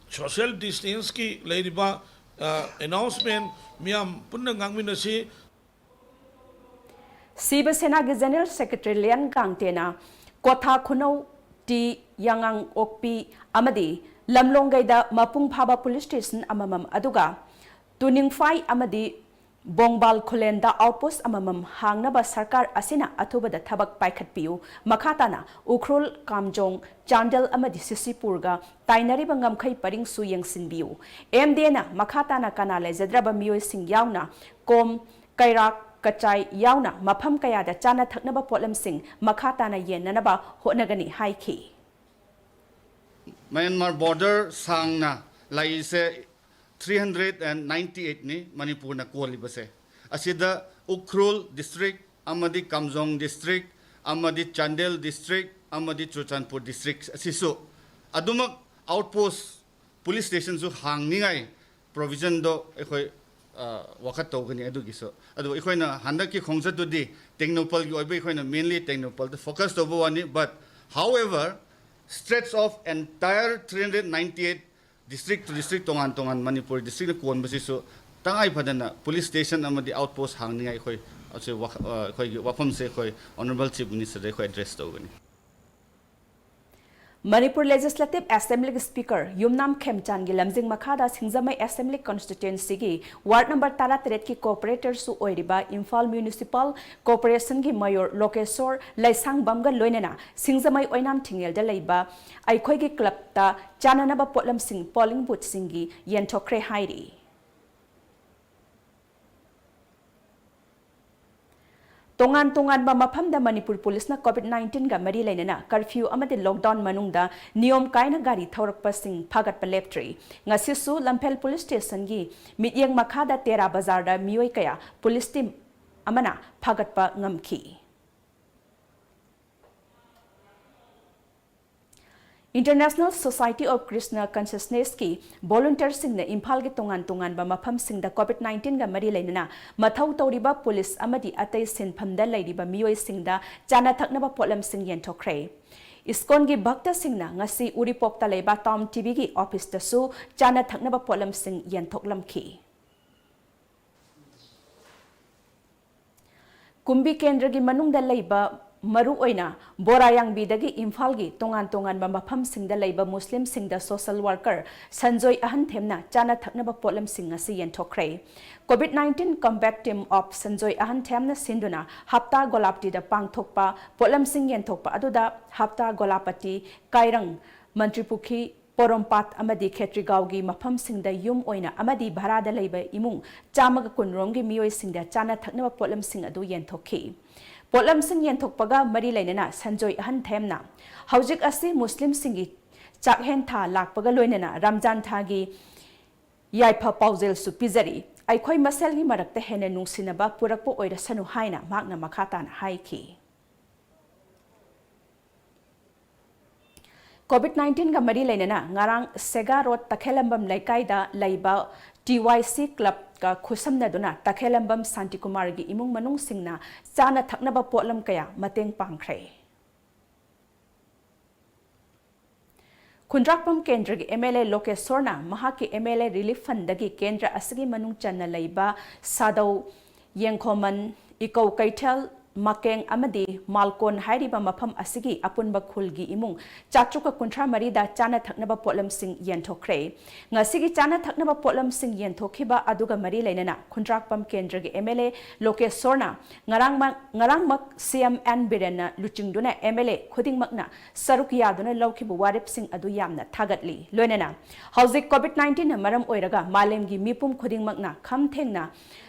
social distance ꯀꯤ ꯂꯩꯔꯤꯕ, ꯑ, announcement ꯃꯤꯌꯥꯝ ꯄꯨꯟꯅ ꯉꯥꯡꯃꯤꯟꯅꯁꯤ꯫ ꯁꯤꯕ ꯁꯦꯅꯥꯒꯤ General Secretary ꯂꯤꯌꯟ ꯒꯥꯡꯇꯦꯅ ꯀ꯭ꯋꯥꯊꯥ ꯈꯨꯅꯧ, ꯇꯤ ꯌꯥꯉꯥꯡ ꯑꯣꯛꯄꯤ ꯑꯃꯗꯤ ꯂꯝꯂꯣꯡꯒꯩꯗ ꯃꯄꯨꯡ ꯐꯥꯕ police station ꯑꯃꯃꯝ, ꯑꯗꯨꯒ ꯇꯨꯅꯤꯡꯐꯥꯏ ꯑꯃꯗꯤ ꯕꯣꯡꯕꯥꯜ ꯈꯨꯂꯦꯟꯗ outpost ꯑꯃꯃꯝ ꯍꯥꯡꯅꯕ ꯁꯔꯀꯥꯔ ꯑꯁꯤꯅ ꯑꯊꯨꯕꯗ ꯊꯕꯛ ꯄꯥꯏꯈꯠꯄꯤꯌꯨ꯫ ꯃꯈꯥ ꯇꯥꯅ ꯎꯈ꯭ꯔꯨꯜ, ꯀꯥꯝꯖꯣꯡ, ꯆꯥꯟꯗꯦꯜ ꯑꯃꯗꯤ ꯁꯤꯁꯤꯄꯨꯔꯒ ꯇꯥꯏꯅꯔꯤꯕ ꯉꯝꯈꯩ ꯄꯔꯤꯡꯁꯨ ꯌꯦꯡꯁꯤꯟꯕꯤꯌꯨ꯫ M D A ꯅ ꯃꯈꯥ ꯇꯥꯅ ꯀꯅꯥ ꯂꯩꯖꯗ꯭ꯔꯕ ꯃꯤꯑꯣꯏꯁꯤꯡ ꯌꯥꯎꯅ ꯀꯣꯝ, ꯀꯩꯔꯥꯛ, ꯀꯆꯥꯏ ꯌꯥꯎꯅ ꯃꯐꯝ ꯀꯌꯥꯗ ꯆꯥꯅ ꯊꯛꯅꯕ ꯄꯣꯠꯂꯝꯁꯤꯡ ꯃꯈꯥ ꯇꯥꯅ ꯌꯦꯟꯅꯅꯕ ꯍꯣꯠꯅꯒꯅꯤ ꯍꯥꯏꯈꯤ꯫ ꯃ꯭ꯌꯥꯟꯃꯥꯔ border ꯁꯥꯡꯅ ꯂꯩꯔꯤꯁꯦ three hundred and ninety eight ꯅꯤ ꯃꯅꯤꯄꯨꯔꯅ ꯀꯣꯜꯂꯤꯕꯁꯦ꯫ ꯑꯁꯤꯗ ꯎꯈ꯭ꯔꯨꯜ district ꯑꯃꯗꯤ ꯀꯥꯝꯖꯣꯡ district ꯑꯃꯗꯤ ꯆꯥꯟꯗꯦꯜ district ꯑꯃꯗꯤ ꯆꯨꯔꯆꯥꯟꯄꯨꯔ district ꯑꯁꯤꯁꯨ ꯑꯗꯨꯃꯛ outpost police station ꯁꯨ ꯍꯥꯡꯅꯤꯡꯉꯥꯏ provision ꯗꯣ ꯑꯩꯈꯣꯏ, ꯑ, ꯋꯥꯀꯠ ꯇꯧꯒꯅꯤ ꯑꯗꯨꯒꯤꯁꯨ꯫ ꯑꯗꯨꯕꯨ ꯑꯩꯈꯣꯏꯅ ꯍꯟꯗꯛꯀꯤ ꯈꯣꯡꯆꯠꯇꯨꯗꯤ ꯇꯦꯡꯅꯧꯄꯜꯒꯤ ꯑꯣꯏꯕ ꯑꯩꯈꯣꯏꯅ mainly ꯇꯦꯡꯅꯧꯄꯜꯗ focus ꯇꯧꯕ ꯋꯥꯅꯤ꯫ But however, stretch of entire three hundred ninety eight District to district, ꯇꯣꯉꯥꯟ ꯇꯣꯉꯥꯟ ꯃꯅꯤꯄꯨꯔ districtꯅ ꯀꯣꯟꯕꯁꯤꯁꯨ ꯇꯉꯥꯏ ꯐꯗꯅ police station ꯑꯃꯗꯤ outpost ꯍꯥꯡꯅꯤꯡꯉꯥꯏ ꯑꯩꯈꯣꯏ ꯑꯁꯤ ꯋꯥꯈ-, ꯑ, ꯑꯩꯈꯣꯏꯒꯤ ꯋꯥꯐꯝꯁꯦ ꯑꯩꯈꯣꯏ Honourable Chief Ministerꯗ ꯑꯩꯈꯣꯏ address ꯇꯧꯒꯅꯤ꯫ ꯃꯅꯤꯄꯨꯔ Legislative Assemblyꯒꯤ Speaker ꯌꯨꯝꯅꯥꯝ ꯈꯦꯝꯆꯥꯟꯒꯤ ꯂꯝꯖꯤꯡ ꯃꯈꯥꯗ ꯁꯤꯡꯖꯃꯩ Assembly Constituencyꯒꯤ Ward number ꯇꯔꯥꯇꯔꯦꯠꯀꯤ corporatorꯁꯨ ꯑꯣꯏꯔꯤꯕ ꯏꯝꯐꯥꯜ Municipal Corporationꯒꯤ Mayor ꯂꯣꯀꯦꯁꯣꯔ ꯂꯩꯁꯥꯡꯕꯝꯒ ꯂꯣꯏꯅꯅ ꯁꯤꯡꯖꯃꯩ ꯑꯣꯏꯅꯥꯝ ꯊꯤꯡꯉꯦꯜꯗ ꯂꯩꯕ ꯑꯩꯈꯣꯏꯒꯤ clubꯇ ꯆꯥꯅꯅꯕ ꯄꯣꯠꯂꯝꯁꯤꯡ polling boothꯁꯤꯡꯒꯤ ꯌꯦꯟꯊꯣꯛꯈ꯭ꯔꯦ ꯍꯥꯏꯔꯤ꯫ ꯇꯣꯉꯥꯟ ꯇꯣꯉꯥꯟꯕ ꯃꯐꯝꯗ ꯃꯅꯤꯄꯨꯔ ꯄꯨꯂꯤꯁꯅ COVID nineteenꯒ ꯃꯔꯤ ꯂꯩꯅꯅ curfew ꯑꯃꯗꯤ lockdown ꯃꯅꯨꯡꯗ ꯅꯤꯌꯣꯝ ꯀꯥꯏꯅ ꯒꯥꯔꯤ ꯊꯧꯔꯛꯄꯁꯤꯡ ꯐꯥꯒꯠꯄ ꯂꯦꯞꯇ꯭ꯔꯤ꯫ ꯉꯁꯤꯁꯨ ꯂꯝꯐꯦꯜ police stationꯒꯤ ꯃꯤꯠꯌꯦꯡ ꯃꯈꯥꯗ ꯇꯦꯔꯥ ꯕꯖꯥꯔꯗ ꯃꯤꯑꯣꯏ ꯀꯌꯥ ꯄꯨꯂꯤꯁ team ꯑꯃꯅ ꯐꯥꯒꯠꯄ ꯉꯝꯈꯤ꯫ International Society of Krishna Consciousnessꯀꯤ volunteerꯁꯤꯡꯅ ꯏꯝꯐꯥꯜꯒꯤ ꯇꯣꯉꯥꯟ ꯇꯣꯉꯥꯟꯕ ꯃꯐꯝꯁꯤꯡꯗ COVID nineteenꯒ ꯃꯔꯤ ꯂꯩꯅꯅ ꯃꯊꯧ ꯇꯧꯔꯤꯕ ꯄꯨꯂꯤꯁ ꯑꯃꯗꯤ ꯑꯇꯩ ꯁꯤꯟꯐꯝꯗ ꯂꯩꯔꯤꯕ ꯃꯤꯑꯣꯏꯁꯤꯡꯗ ꯆꯥꯅ ꯊꯛꯅꯕ ꯄꯣꯠꯂꯝꯁꯤꯡ ꯌꯦꯟꯊꯣꯛꯈ꯭ꯔꯦ꯫ ꯏꯁꯀꯣꯟꯒꯤ ꯚꯛꯇꯁꯤꯡꯅ ꯉꯁꯤ ꯎꯔꯤꯄꯣꯛꯇ ꯂꯩꯕ Town TVꯒꯤ officeꯇꯁꯨ ꯆꯥꯅ ꯊꯛꯅꯕ ꯄꯣꯠꯂꯝꯁꯤꯡ ꯌꯦꯟꯊꯣꯛꯂꯝꯈꯤ꯫ ꯀꯨꯝꯕꯤ ꯀꯦꯟꯗ꯭ꯔꯒꯤ ꯃꯅꯨꯡꯗ ꯂꯩꯕ, ꯃꯔꯨꯑꯣꯏꯅ ꯕꯣꯔꯥꯌꯥꯡꯕꯤꯗꯒꯤ ꯏꯝꯐꯥꯜꯒꯤ ꯇꯣꯉꯥꯟ ꯇꯣꯉꯥꯟꯕ ꯃꯐꯝꯁꯤꯡꯗ ꯂꯩꯕ ꯃꯨꯁꯂꯤꯝꯁꯤꯡꯗ social worker ꯁꯟꯖꯣꯏ ꯑꯍꯟꯊꯦꯝꯅ ꯆꯥꯅ ꯊꯛꯅꯕ ꯄꯣꯠꯂꯝꯁꯤꯡ ꯑꯁꯤ ꯌꯦꯟꯊꯣꯛꯈ꯭ꯔꯦ꯫ COVID nineteen Combat Team of Sanjoy ꯑꯍꯟꯊꯦꯝꯅ ꯁꯤꯟꯗꯨꯅ ꯍꯞꯇꯥ ꯒꯣꯂꯥꯞꯇꯤꯗ ꯄꯥꯡꯊꯣꯛꯄ ꯄꯣꯠꯂꯝꯁꯤꯡ ꯌꯦꯟꯊꯣꯛꯄ ꯑꯗꯨꯗ ꯍꯞꯇꯥ ꯒꯣꯂꯥꯄꯇꯤ, ꯀꯥꯏꯔꯪ, ꯃꯟꯇ꯭ꯔꯤꯄꯨꯈ꯭ꯔꯤ, ꯄꯣꯔꯣꯝꯄꯥꯠ ꯑꯃꯗꯤ ꯈꯦꯇ꯭ꯔꯤꯒꯥꯎꯒꯤ ꯃꯐꯝꯁꯤꯡꯗ ꯌꯨꯝ ꯑꯣꯏꯅ ꯑꯃꯗꯤ ꯚꯔꯥꯗ ꯂꯩꯕ ꯏꯃꯨꯡ ꯆꯥꯝꯃꯒ ꯀꯨꯟ ꯔꯣꯝꯒꯤ ꯃꯤꯑꯣꯏꯁꯤꯡꯗ ꯆꯥꯅ ꯊꯛꯅꯕ ꯄꯣꯠꯂꯝꯁꯤꯡ ꯑꯗꯨ ꯌꯦꯟꯊꯣꯛꯈꯤ꯫ ꯄꯣꯠꯂꯝꯁꯤꯡ ꯌꯦꯟꯊꯣꯛꯄꯒ ꯃꯔꯤ ꯂꯩꯅꯅ ꯁꯟꯖꯣꯏ ꯑꯍꯟꯊꯦꯝꯅ ꯍꯧꯖꯤꯛ ꯑꯁꯤ ꯃꯨꯁꯂꯤꯝꯁꯤꯡꯒꯤ ꯆꯥꯛꯍꯦꯟ ꯊꯥ ꯂꯥꯛꯄꯒ ꯂꯣꯏꯅꯅ ꯔꯝꯖꯥꯟ ꯊꯥꯒꯤ ꯌꯥꯏꯐ ꯄꯥꯎꯖꯦꯜꯁꯨ ꯄꯤꯖꯔꯤ꯫ ꯑꯩꯈꯣꯏ ꯃꯁꯦꯜꯒꯤ ꯃꯔꯛꯇ ꯍꯦꯟꯅ ꯅꯨꯡꯁꯤꯅꯕ ꯄꯨꯔꯛꯄ ꯑꯣꯏꯔꯁꯅꯨ ꯍꯥꯏꯅ ꯃꯍꯥꯛꯅ ꯃꯈꯥ ꯇꯥꯅ ꯍꯥꯏꯈꯤ꯫ COVID nineteenꯒ ꯃꯔꯤ ꯂꯩꯅꯅ ꯉꯔꯥꯡ ꯁꯦꯒꯥ ꯔꯣꯗ ꯇꯈꯦꯂꯝꯕꯝ ꯂꯩꯀꯥꯏꯗ ꯂꯩꯕ TYC clubꯀ ꯈꯨꯠꯁꯝꯅꯗꯨꯅ ꯇꯈꯦꯂꯝꯕꯝ ꯁꯥꯟꯇꯤꯀꯨꯃꯥꯔꯒꯤ ꯏꯃꯨꯡ ꯃꯅꯨꯡꯁꯤꯡꯅ ꯆꯥꯅ ꯊꯛꯅꯕ ꯄꯣꯠꯂꯝ ꯀꯌꯥ ꯃꯇꯦꯡ ꯄꯥꯡꯈ꯭ꯔꯦ꯫ ꯈꯨꯟꯗ꯭ꯔꯥꯛꯄꯝ ꯀꯦꯟꯗ꯭ꯔꯒꯤ M L A ꯂꯣꯀꯦꯁꯣꯔꯅ ꯃꯍꯥꯛꯀꯤ M L A relief fundꯗꯒꯤ ꯀꯦꯟꯗ꯭ꯔ ꯑꯁꯤꯒꯤ ꯃꯅꯨꯡ ꯆꯟꯅ ꯂꯩꯕ ꯁꯥꯗꯧ, ꯌꯦꯡꯈꯣꯃꯟ, ꯏꯀꯧ ꯀꯩꯊꯦꯜ, ꯃꯀꯦꯡ ꯑꯃꯗꯤ ꯃꯥꯜꯀꯣꯟ ꯍꯥꯏꯔꯤꯕ ꯃꯐꯝ ꯑꯁꯤꯒꯤ ꯑꯄꯨꯟꯕ ꯈꯨꯜꯒꯤ ꯏꯃꯨꯡ ꯆꯥꯇ꯭ꯔꯨꯛꯀ ꯀꯨꯟꯊ꯭ꯔꯥ ꯃꯔꯤꯗ ꯆꯥꯅ ꯊꯛꯅꯕ ꯄꯣꯠꯂꯝꯁꯤꯡ ꯌꯦꯟꯊꯣꯛꯈ꯭ꯔꯦ꯫ ꯉꯁꯤꯒꯤ ꯆꯥꯅ ꯊꯛꯅꯕ ꯄꯣꯠꯂꯝꯁꯤꯡ ꯌꯦꯟꯊꯣꯛꯈꯤꯕ ꯑꯗꯨꯒ ꯃꯔꯤ ꯂꯩꯅꯅ ꯈꯨꯟꯗ꯭ꯔꯥꯛꯄꯝ ꯀꯦꯟꯗ꯭ꯔꯒꯤ M L A ꯂꯣꯀꯦꯁꯣꯔꯅ ꯉꯔꯥꯡꯃꯛ, ꯉꯔꯥꯡꯃꯛ C M N ꯕꯤꯔꯦꯟꯅ ꯂꯨꯆꯤꯡꯗꯨꯅ M L A ꯈꯨꯗꯤꯡꯃꯛꯅ ꯁꯔꯨꯛ ꯌꯥꯗꯨꯅ ꯂꯧꯈꯤꯕ ꯋꯥꯔꯦꯞꯁꯤꯡ ꯑꯗꯨ ꯌꯥꯝꯅ ꯊꯥꯒꯠꯂꯤ꯫ ꯂꯣꯏꯅꯅ ꯍꯧꯖꯤꯛ COVID nineteen ꯅ ꯃꯔꯝ ꯑꯣꯏꯔꯒ ꯃꯥꯂꯦꯝꯒꯤ ꯃꯤꯄꯨꯝ ꯈꯨꯗꯤꯡꯃꯛꯅ ꯈꯝ ꯊꯦꯡꯅ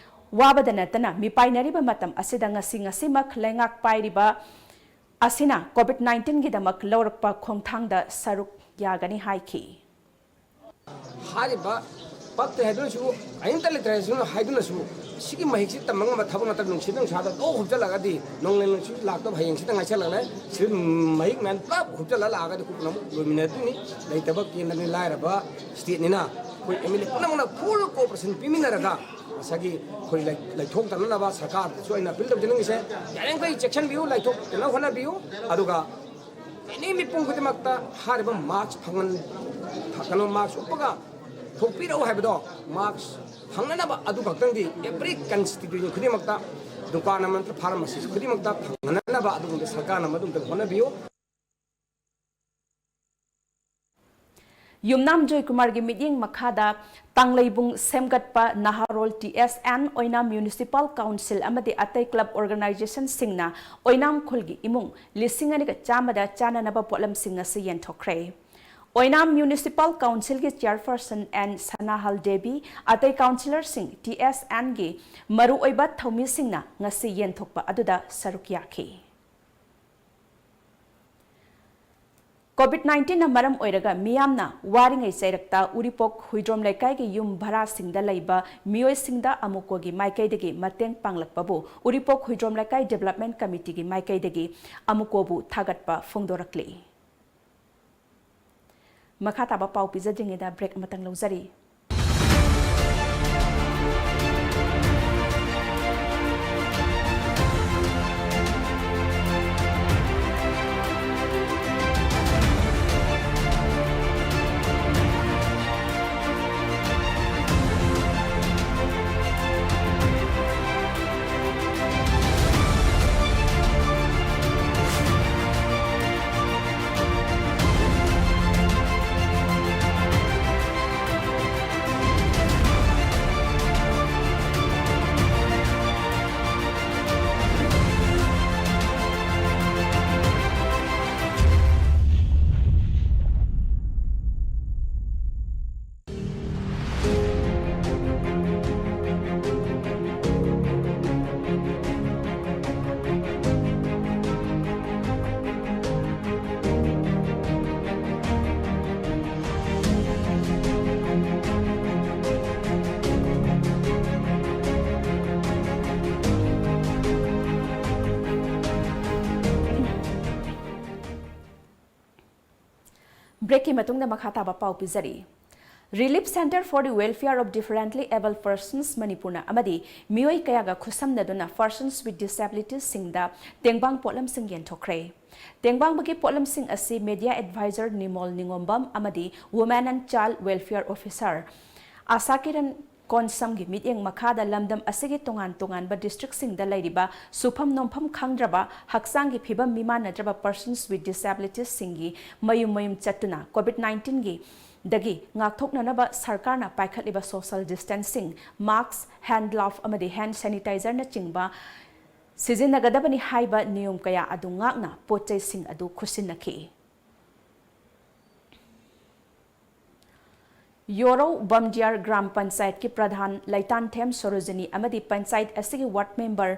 ꯋꯥꯕꯗ ꯅꯠꯇꯅ ꯃꯤꯄꯥꯏꯅꯔꯤꯕ ꯃꯇꯝ ꯑꯁꯤꯗ ꯉꯁꯤ ꯉꯁꯤꯃꯛ ꯂꯩꯉꯥꯛ ꯄꯥꯏꯔꯤꯕ ꯑꯁꯤꯅ COVID nineteen ꯒꯤꯗꯃꯛ ꯂꯧꯔꯛꯄ ꯈꯣꯡꯊꯥꯡꯗ ꯁꯔꯨꯛ ꯌꯥꯒꯅꯤ ꯍꯥꯏꯈꯤ꯫ ꯍꯥꯏꯔꯤꯕ ꯄꯛꯇ꯭ꯔꯦ ꯍꯥꯏꯗꯨꯅꯁꯨ, ꯑꯍꯤꯡꯇ ꯂꯩꯇ꯭ꯔꯦ ꯍꯥꯏꯗꯨꯅꯁꯨ, ꯁꯤꯒꯤ ꯃꯍꯤꯛꯁꯤ ꯇꯝꯕ ꯉꯝꯕ ꯊꯕꯛ ꯅꯠꯇꯕ, ꯅꯨꯡꯁꯤꯠ ꯅꯨꯡꯁꯥꯗ ꯂꯣꯏ ꯍꯨꯞꯆꯜꯂꯒꯗꯤ, ꯅꯣꯡꯂꯩ ꯅꯨꯡꯁꯤꯠ ꯂꯥꯛꯇꯕ ꯍꯌꯦꯡꯁꯤꯗ ꯉꯥꯏꯁꯜꯂꯛꯂꯦ꯫ ꯁꯤ ꯃꯍꯤꯛ ꯃꯌꯥꯝ ꯄꯨꯂꯞ ꯍꯨꯞꯆꯜꯂ ꯂꯥꯛꯑꯒꯗꯤ ꯑꯩꯈꯣꯏ ꯄꯨꯝꯅꯃꯛ ꯂꯣꯏꯃꯤꯟꯅꯗꯣꯏꯅꯤ꯫ ꯂꯩꯇꯕ ꯀꯦꯟꯗ꯭ꯔꯅꯤ, ꯂꯥꯏꯔꯕ stateꯅꯤꯅ ꯑꯩꯈꯣꯏ M L A ꯄꯨꯝꯅꯃꯛꯅ full cooperation ꯄꯤꯃꯤꯟꯅꯔꯒ ꯉꯁꯥꯏꯒꯤ ꯑꯩꯈꯣꯏ ꯂꯩ-, ꯂꯩꯊꯣꯛꯇꯅꯅꯕ ꯁꯔꯀꯥꯔꯗꯁꯨ ꯑꯩꯅ appeal ꯇꯧꯖꯅꯤꯡꯉꯤꯁꯦ, ꯌꯥꯔꯤꯃꯈꯩ ꯆꯦꯛꯁꯤꯟꯕꯤꯌꯨ, ꯂꯩꯊꯣꯛꯇꯅꯕ ꯍꯣꯠꯅꯕꯤꯌꯨ꯫ ꯑꯗꯨꯒ ꯑꯦꯅꯤ ꯃꯤꯄꯨꯝ ꯈꯨꯗꯤꯡꯃꯛꯇ ꯍꯥꯏꯔꯤꯕ mask ꯐꯪꯍꯟ-, ꯀꯩꯅꯣ, mask ꯎꯞꯄꯒ ꯊꯣꯛꯄꯤꯔꯛꯎ ꯍꯥꯏꯕꯗꯣ, mask ꯐꯪꯅꯅꯕ ꯑꯗꯨ ꯈꯛꯇꯪꯗꯤ every constituency ꯈꯨꯗꯤꯡꯃꯛꯇ, ꯗꯨꯀꯥꯟ ꯑꯃ ꯅꯠꯇ꯭ꯔꯒ pharmacy ꯈꯨꯗꯤꯡꯃꯛꯇ ꯐꯪꯍꯟꯅꯕ ꯑꯗꯨꯒꯨꯝꯕ ꯁꯔꯀꯥꯔꯅ ꯃꯗꯨꯝꯇꯪ ꯍꯣꯠꯅꯕꯤꯌꯨ꯫ ꯌꯨꯝꯅꯥꯝ ꯖꯣꯏꯀꯨꯃꯥꯔꯒꯤ ꯃꯤꯠꯌꯦꯡ ꯃꯈꯥꯗ ꯇꯥꯡꯂꯩꯕꯨꯡ ꯁꯦꯝꯒꯠꯄ ꯅꯍꯥꯔꯣꯜ T S N, ꯑꯣꯏꯅꯥꯝ Municipal Council ꯑꯃꯗꯤ ꯑꯇꯩ club organizationꯁꯤꯡꯅ ꯑꯣꯏꯅꯥꯝ ꯈꯨꯜꯒꯤ ꯏꯃꯨꯡ ꯂꯤꯁꯤꯡ ꯑꯅꯤꯒ ꯆꯥꯝꯃꯗ ꯆꯥꯅꯅꯕ ꯄꯣꯠꯂꯝꯁꯤꯡ ꯑꯁꯤ ꯌꯦꯟꯊꯣꯛꯈ꯭ꯔꯦ꯫ ꯑꯣꯏꯅꯥꯝ Municipal Councilꯒꯤ chairperson N ꯁꯅꯥꯍꯜ ꯗꯦꯕꯤ, ꯑꯇꯩ councillorꯁꯤꯡ, T S Nꯒꯤ ꯃꯔꯨꯑꯣꯏꯕ ꯊꯧꯃꯤꯁꯤꯡꯅ ꯉꯁꯤ ꯌꯦꯟꯊꯣꯛꯄ ꯑꯗꯨꯗ ꯁꯔꯨꯛ ꯌꯥꯈꯤ꯫ COVID nineteen ꯅ ꯃꯔꯝ ꯑꯣꯏꯔꯒ ꯃꯤꯌꯥꯝꯅ ꯋꯥꯔꯤꯉꯩ ꯆꯩꯔꯛꯇ ꯎꯔꯤꯄꯣꯛ ꯍꯨꯏꯗ꯭ꯔꯣꯝ ꯂꯩꯀꯥꯏꯒꯤ ꯌꯨꯝ ꯚꯔꯥꯁꯤꯡꯗ ꯂꯩꯕ ꯃꯤꯑꯣꯏꯁꯤꯡꯗ ꯑꯃꯨꯀꯣꯒꯤ ꯃꯥꯏꯀꯩꯗꯒꯤ ꯃꯇꯦꯡ ꯄꯥꯡꯂꯛꯄꯕꯨ ꯎꯔꯤꯄꯣꯛ ꯍꯨꯏꯗ꯭ꯔꯣꯝ ꯂꯩꯀꯥꯏ Development Committeeꯒꯤ ꯃꯥꯏꯀꯩꯗꯒꯤ ꯑꯃꯨꯀꯣꯕꯨ ꯊꯥꯒꯠꯄ ꯐꯣꯡꯗꯣꯔꯛꯂꯤ꯫ ꯃꯈꯥ ꯇꯥꯕ ꯄꯥꯎ ꯄꯤꯖꯗ꯭ꯔꯤꯉꯩꯗ break ꯑꯃꯇꯪ ꯂꯧꯖꯔꯤ꯫ ꯕ꯭ꯔꯦꯛꯀꯤ ꯃꯇꯨꯡꯗ ꯃꯈꯥ ꯇꯥꯕ ꯄꯥꯎ ꯄꯤꯖꯔꯤ꯫ Relief Centre for the Welfare of Differently Abled Persons ꯃꯅꯤꯄꯨꯔꯅ ꯑꯃꯗꯤ ꯃꯤꯑꯣꯏ ꯀꯌꯥꯒ ꯈꯨꯠꯁꯝꯅꯗꯨꯅ Persons with Disabilities ꯁꯤꯡꯗ ꯇꯦꯡꯕꯥꯡ ꯄꯣꯠꯂꯝꯁꯤꯡ ꯌꯦꯟꯊꯣꯛꯈ꯭ꯔꯦ꯫ ꯇꯦꯡꯕꯥꯡꯕꯒꯤ ꯄꯣꯠꯂꯝꯁꯤꯡ ꯑꯁꯤ Media Advisor ꯅꯤꯃꯣꯜ ꯅꯤꯉꯣꯝꯕꯝ ꯑꯃꯗꯤ Women and Child Welfare Officer ꯑꯥꯁꯥ ꯀꯤꯔꯟ ꯀꯣꯟꯁꯝꯒꯤ ꯃꯤꯠꯌꯦꯡ ꯃꯈꯥꯗ ꯂꯝꯗꯝ ꯑꯁꯤꯒꯤ ꯇꯣꯉꯥꯟ ꯇꯣꯉꯥꯟꯕ district ꯁꯤꯡꯗ ꯂꯩꯔꯤꯕ ꯁꯨꯐꯝ ꯅꯣꯝꯐꯝ ꯈꯪꯗ꯭ꯔꯕ, ꯍꯛꯆꯥꯡꯒꯤ ꯐꯤꯕꯝ ꯃꯤꯃꯥꯟꯅꯗ꯭ꯔꯕ Persons with Disabilities ꯁꯤꯡꯒꯤ ꯃꯌꯨꯝ ꯃꯌꯨꯝ ꯆꯠꯇꯨꯅ COVID nineteen ꯒꯤ ꯗꯒꯤ ꯉꯥꯛꯊꯣꯛꯅꯅꯕ ꯁꯔꯀꯥꯔꯅ ꯄꯥꯏꯈꯠꯂꯤꯕ social distancing, mask, hand glove ꯑꯃꯗꯤ hand sanitizer ꯅꯆꯤꯡꯕ ꯁꯤꯖꯤꯟꯅꯒꯗꯕꯅꯤ ꯍꯥꯏꯕ ꯅꯤꯌꯣꯝ ꯀꯌꯥ ꯑꯗꯨ ꯉꯥꯛꯅ ꯄꯣꯠ ꯆꯩꯁꯤꯡ ꯑꯗꯨ ꯈꯨꯠꯁꯤꯟꯅꯈꯤ꯫ ꯌꯣꯔꯧ ꯕꯝꯗꯤꯌꯥꯔ ꯒ꯭ꯔꯥꯝ ꯄꯟꯆꯥꯌꯠꯀꯤ ꯄ꯭ꯔꯙꯥꯟ ꯂꯩꯇꯥꯟꯊꯦꯝ ꯁꯣꯔꯣꯖꯤꯅꯤ ꯑꯃꯗꯤ ꯄꯟꯆꯥꯌꯠ ꯑꯁꯤꯒꯤ ward member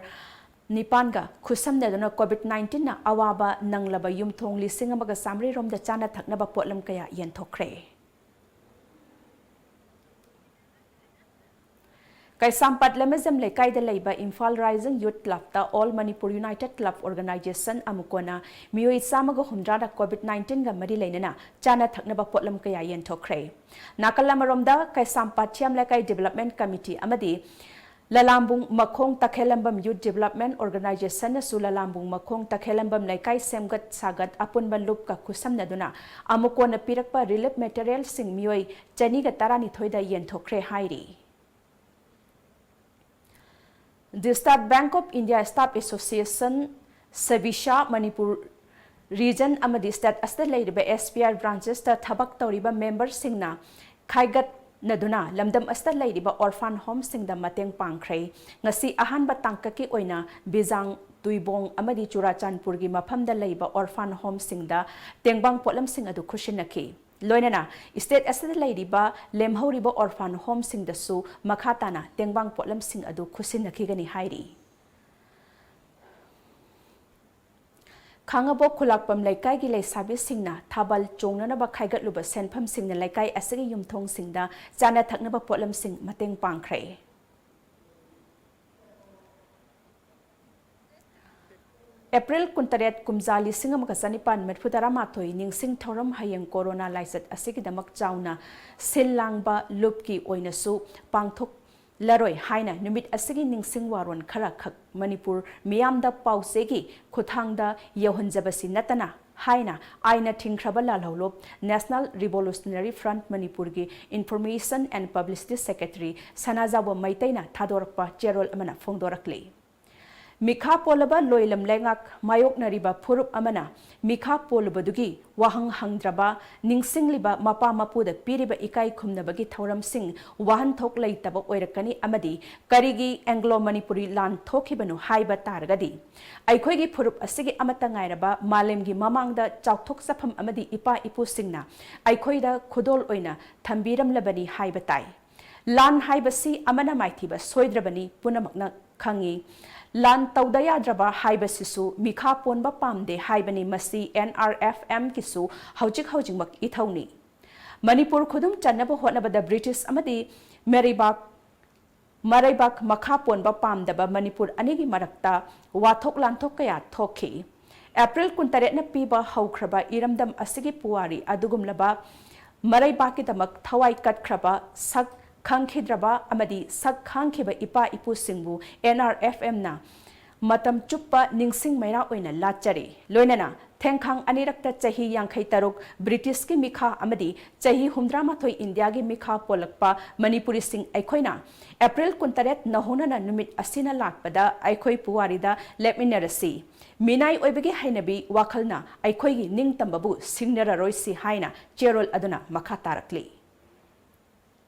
ꯅꯤꯄꯥꯟꯒ ꯈꯨꯠꯁꯝꯅꯗꯨꯅ COVID nineteen ꯅ ꯑꯋꯥꯕ ꯅꯪꯂꯕ ꯌꯨꯝꯊꯣꯡ ꯂꯤꯁꯤꯡ ꯑꯃꯒ ꯆꯥꯃꯔꯤ ꯔꯣꯝꯗ ꯆꯥꯅ ꯊꯛꯅꯕ ꯄꯣꯠꯂꯝ ꯀꯌꯥ ꯌꯦꯟꯊꯣꯛꯈ꯭ꯔꯦ꯫ ꯀꯩꯁꯥꯝꯄꯥꯠ ꯂꯦꯃꯦꯖꯝ ꯂꯩꯀꯥꯏꯗ ꯂꯩꯕ Imphal Rising Youth Club ꯇ All Manipur United Club Organization ꯑꯃꯨꯀꯣꯅ ꯃꯤꯑꯣꯏ ꯆꯥꯝꯃꯒ ꯍꯨꯝꯗ꯭ꯔꯥꯗ COVID nineteen ꯒ ꯃꯔꯤ ꯂꯩꯅꯅ ꯆꯥꯅ ꯊꯛꯅꯕ ꯄꯣꯠꯂꯝ ꯀꯌꯥ ꯌꯦꯟꯊꯣꯛꯈ꯭ꯔꯦ꯫ ꯅꯥꯀꯜ ꯑꯃꯔꯣꯝꯗ, ꯀꯩꯁꯥꯝꯄꯥꯠ ꯊꯤꯌꯥꯝ ꯂꯩꯀꯥꯏ Development Committee ꯑꯃꯗꯤ ꯂꯂꯥꯝꯕꯨꯡ ꯃꯈꯣꯡ ꯇꯈꯦꯂꯝꯕꯝ Youth Development Organization ꯅꯁꯨ ꯂꯂꯥꯝꯕꯨꯡ ꯃꯈꯣꯡ ꯇꯈꯦꯂꯝꯕꯝ ꯂꯩꯀꯥꯏ ꯁꯦꯝꯒꯠ ꯁꯥꯒꯠ ꯑꯄꯨꯟꯕ ꯂꯨꯞꯀ ꯈꯨꯠꯁꯝꯅꯗꯨꯅ ꯑꯃꯨꯀꯣꯅ ꯄꯤꯔꯛꯄ relief material ꯁꯤꯡ ꯃꯤꯑꯣꯏ ꯆꯅꯤꯒ ꯇꯔꯥꯅꯤꯊꯣꯏꯗ ꯌꯦꯟꯊꯣꯛꯈ꯭ꯔꯦ ꯍꯥꯏꯔꯤ꯫ The State Bank of India Staff Association, ꯁꯦꯕꯤꯁꯥ, Manipur Region ꯑꯃꯗꯤ state ꯑꯁꯤꯗ ꯂꯩꯔꯤꯕ S B I branches ꯇ ꯊꯕꯛ ꯇꯧꯔꯤꯕ member ꯁꯤꯡꯅ ꯈꯥꯏꯒꯠꯅꯗꯨꯅ ꯂꯝꯗꯝ ꯑꯁꯤꯗ ꯂꯩꯔꯤꯕ orphan home ꯁꯤꯡꯗ ꯃꯇꯦꯡ ꯄꯥꯡꯈ꯭ꯔꯦ꯫ ꯉꯁꯤ ꯑꯍꯥꯟꯕ ꯇꯥꯡꯀꯛꯀꯤ ꯑꯣꯏꯅ ꯕꯤꯖꯥꯡ, ꯇꯨꯏꯕꯣꯡ ꯑꯃꯗꯤ ꯆꯨꯔꯥꯆꯥꯟꯄꯨꯔꯒꯤ ꯃꯐꯝꯗ ꯂꯩꯕ orphan home ꯁꯤꯡꯗ ꯇꯦꯡꯕꯥꯡ ꯄꯣꯠꯂꯝꯁꯤꯡ ꯑꯗꯨ ꯈꯨꯠꯁꯤꯟꯅꯈꯤ꯫ ꯂꯣꯏꯅꯅ state ꯑꯁꯤꯗ ꯂꯩꯔꯤꯕ ꯂꯦꯝꯍꯧꯔꯤꯕ orphan home ꯁꯤꯡꯗꯁꯨ ꯃꯈꯥ ꯇꯥꯅ ꯇꯦꯡꯕꯥꯡ ꯄꯣꯠꯂꯝꯁꯤꯡ ꯑꯗꯨ ꯈꯨꯠꯁꯤꯟꯅꯈꯤꯒꯅꯤ ꯍꯥꯏꯔꯤ꯫ ꯈꯥꯡꯉꯕꯣꯛ ꯈꯨꯂꯥꯛꯄꯝ ꯂꯩꯀꯥꯏꯒꯤ ꯂꯩꯁꯥꯕꯤꯁꯤꯡꯅ ꯊꯥꯕꯜ ꯆꯣꯡꯅꯅꯕ ꯈꯥꯏꯒꯠꯂꯨꯕ ꯁꯦꯟꯐꯝꯁꯤꯡꯅ ꯂꯩꯀꯥꯏ ꯑꯁꯤꯒꯤ ꯌꯨꯝꯊꯣꯡꯁꯤꯡꯗ ꯆꯥꯅ ꯊꯛꯅꯕ ꯄꯣꯠꯂꯝꯁꯤꯡ ꯃꯇꯦꯡ ꯄꯥꯡꯈ꯭ꯔꯦ꯫ ꯑꯦꯄ꯭ꯔꯤꯜ ꯀꯨꯟꯇꯔꯦꯠ, ꯀꯨꯝꯖꯥ ꯂꯤꯁꯤꯡ ꯑꯃꯒ ꯆꯅꯤꯄꯥꯟ ꯃꯔꯤꯐꯨ ꯇꯔꯥꯃꯥꯊꯣꯏ ꯅꯤꯡꯁꯤꯡ ꯊꯧꯔꯝ ꯍꯌꯦꯡ ꯀꯣꯔꯣꯅꯥ ꯂꯥꯏꯆꯠ ꯑꯁꯤꯒꯤꯗꯃꯛ ꯆꯥꯎꯅ ꯁꯤꯜ ꯂꯥꯡꯕ ꯂꯨꯞꯀꯤ ꯑꯣꯏꯅꯁꯨ ꯄꯥꯡꯊꯣꯛꯂꯔꯣꯏ ꯍꯥꯏꯅ ꯅꯨꯃꯤꯠ ꯑꯁꯤꯒꯤ ꯅꯤꯡꯁꯤꯡ ꯋꯥꯔꯣꯜ ꯈꯔꯈꯛ ꯃꯅꯤꯄꯨꯔ ꯃꯤꯌꯥꯝꯗ ꯄꯥꯎꯆꯦꯒꯤ ꯈꯨꯠꯊꯥꯡꯗ ꯌꯧꯍꯟꯖꯕꯁꯤ ꯅꯠꯇꯅ ꯍꯥꯏꯅ ꯑꯥꯏꯟꯅ ꯊꯤꯡꯈ꯭ꯔꯕ ꯂꯥꯜꯍꯧꯂꯨꯞ National Revolutionary Front ꯃꯅꯤꯄꯨꯔꯒꯤ Information and Publicity Secretary ꯁꯅꯥꯖꯥꯎꯕ ꯃꯩꯇꯩꯅ ꯊꯥꯗꯣꯔꯛꯄ ꯆꯦꯔꯣꯜ ꯑꯃꯅ ꯐꯣꯡꯗꯣꯔꯛꯂꯤ꯫ ꯃꯤꯈꯥ ꯄꯣꯜꯂꯕ ꯂꯣꯏꯂꯝ ꯂꯩꯉꯥꯛ ꯃꯥꯌꯣꯛꯅꯔꯤꯕ ꯐꯨꯔꯨꯞ ꯑꯃꯅ ꯃꯤꯈꯥ ꯄꯣꯜꯂꯨꯕꯗꯨꯒꯤ ꯋꯥꯍꯪ ꯍꯪꯗ꯭ꯔꯕ, ꯅꯤꯡꯁꯤꯡꯂꯤꯕ ꯃꯄꯥ ꯃꯄꯨꯗ ꯄꯤꯔꯤꯕ ꯏꯀꯥꯏ ꯈꯨꯝꯅꯕꯒꯤ ꯊꯧꯔꯝꯁꯤꯡ ꯋꯥꯍꯟꯊꯣꯛ ꯂꯩꯇꯕ ꯑꯣꯏꯔꯛꯀꯅꯤ ꯑꯃꯗꯤ ꯀꯔꯤꯒꯤ ꯑꯦꯡꯒ꯭ꯂꯣ ꯃꯅꯤꯄꯨꯔꯤ ꯂꯥꯟ ꯊꯣꯛꯈꯤꯕꯅꯣ ꯍꯥꯏꯕ ꯇꯥꯔꯒꯗꯤ, ꯑꯩꯈꯣꯏꯒꯤ ꯐꯨꯔꯨꯞ ꯑꯁꯤꯒꯤ ꯑꯃꯠꯇ ꯉꯥꯏꯔꯕ ꯃꯥꯂꯦꯝꯒꯤ ꯃꯃꯥꯡꯗ ꯆꯥꯎꯊꯣꯛꯆꯐꯝ ꯑꯃꯗꯤ ꯏꯄꯥ ꯏꯄꯨꯁꯤꯡꯅ ꯑꯩꯈꯣꯏꯗ ꯈꯨꯗꯣꯜ ꯑꯣꯏꯅ ꯊꯝꯕꯤꯔꯝꯂꯕꯅꯤ ꯍꯥꯏꯕ ꯇꯥꯏ꯫ ꯂꯥꯟ ꯍꯥꯏꯕꯁꯤ ꯑꯃꯅ ꯃꯥꯏꯊꯤꯕ ꯁꯣꯏꯗ꯭ꯔꯕꯅꯤ, ꯄꯨꯝꯅꯃꯛꯅ ꯈꯪꯏ꯫ ꯂꯥꯟ ꯇꯧꯗ ꯌꯥꯗ꯭ꯔꯕ ꯍꯥꯏꯕꯁꯤꯁꯨ ꯃꯤꯈꯥ ꯄꯣꯟꯕ ꯄꯥꯝꯗꯦ ꯍꯥꯏꯕꯅꯤ꯫ ꯃꯁꯤ N R F M ꯒꯤꯁꯨ ꯍꯧꯖꯤꯛ ꯍꯧꯖꯤꯛꯃꯛ ꯏꯊꯧꯅꯤ꯫ ꯃꯅꯤꯄꯨꯔ ꯈꯨꯗꯨꯝ ꯆꯟꯅꯕ ꯍꯣꯠꯅꯕꯗ ꯕ꯭ꯔꯤꯇꯤꯁ ꯑꯃꯗꯤ ꯃꯔꯩꯕꯥꯛ, ꯃꯔꯩꯕꯥꯛ ꯃꯈꯥ ꯄꯣꯟꯕ ꯄꯥꯝꯗꯕ ꯃꯅꯤꯄꯨꯔ ꯑꯅꯤꯒꯤ ꯃꯔꯛꯇ ꯋꯥꯊꯣꯛ ꯂꯥꯟꯊꯣꯛ ꯀꯌꯥ ꯊꯣꯛꯈꯤ꯫ ꯑꯦꯄ꯭ꯔꯤꯜ ꯀꯨꯟꯇꯔꯦꯠꯅ ꯄꯤꯕ ꯍꯧꯈ꯭ꯔꯕ ꯏꯔꯝꯗꯝ ꯑꯁꯤꯒꯤ ꯄꯨꯋꯥꯔꯤ ꯑꯗꯨꯒꯨꯝꯂꯕ ꯃꯔꯩꯕꯥꯛꯀꯤꯗꯃꯛ ꯊꯋꯥꯏ ꯀꯠꯈ꯭ꯔꯕ, ꯁꯛ ꯈꯪꯈꯤꯗ꯭ꯔꯕ ꯑꯃꯗꯤ ꯁꯛ ꯈꯪꯈꯤꯕ ꯏꯄꯥ ꯏꯄꯨꯁꯤꯡꯕꯨ N R F M ꯅ ꯃꯇꯝ ꯆꯨꯞꯄ ꯅꯤꯡꯁꯤꯡ ꯃꯩꯔꯥ ꯑꯣꯏꯅ ꯂꯥꯠꯆꯔꯤ꯫ ꯂꯣꯏꯅꯅ ꯊꯦꯡꯈꯥꯡ ꯑꯅꯤꯔꯛꯇ ꯆꯍꯤ ꯌꯥꯡꯈꯩ ꯇꯔꯨꯛ ꯕ꯭ꯔꯤꯇꯤꯁꯀꯤ ꯃꯤꯈꯥ ꯑꯃꯗꯤ ꯆꯍꯤ ꯍꯨꯝꯗ꯭ꯔꯥ ꯃꯥꯊꯣꯏ ꯏꯟꯗꯤꯌꯥꯒꯤ ꯃꯤꯈꯥ ꯄꯣꯜꯂꯛꯄ ꯃꯅꯤꯄꯨꯔꯤꯁꯤꯡ ꯑꯩꯈꯣꯏꯅ ꯑꯦꯄ꯭ꯔꯤꯜ ꯀꯨꯟꯇꯔꯦꯠ ꯅꯧꯍꯧꯅꯅ ꯅꯨꯃꯤꯠ ꯑꯁꯤꯅ ꯂꯥꯛꯄꯗ ꯑꯩꯈꯣꯏ ꯄꯨꯋꯥꯔꯤꯗ ꯂꯦꯞꯃꯤꯟꯅꯔꯁꯤ꯫ ꯃꯤꯅꯥꯏ ꯑꯣꯏꯕꯒꯤ ꯍꯩꯅꯕꯤ ꯋꯥꯈꯜꯅ ꯑꯩꯈꯣꯏꯒꯤ ꯅꯤꯡꯇꯝꯕꯕꯨ ꯁꯤꯡꯅꯔꯔꯣꯏꯁꯤ ꯍꯥꯏꯅ ꯆꯦꯔꯣꯜ ꯑꯗꯨꯅ ꯃꯈꯥ ꯇꯥꯔꯛꯂꯤ꯫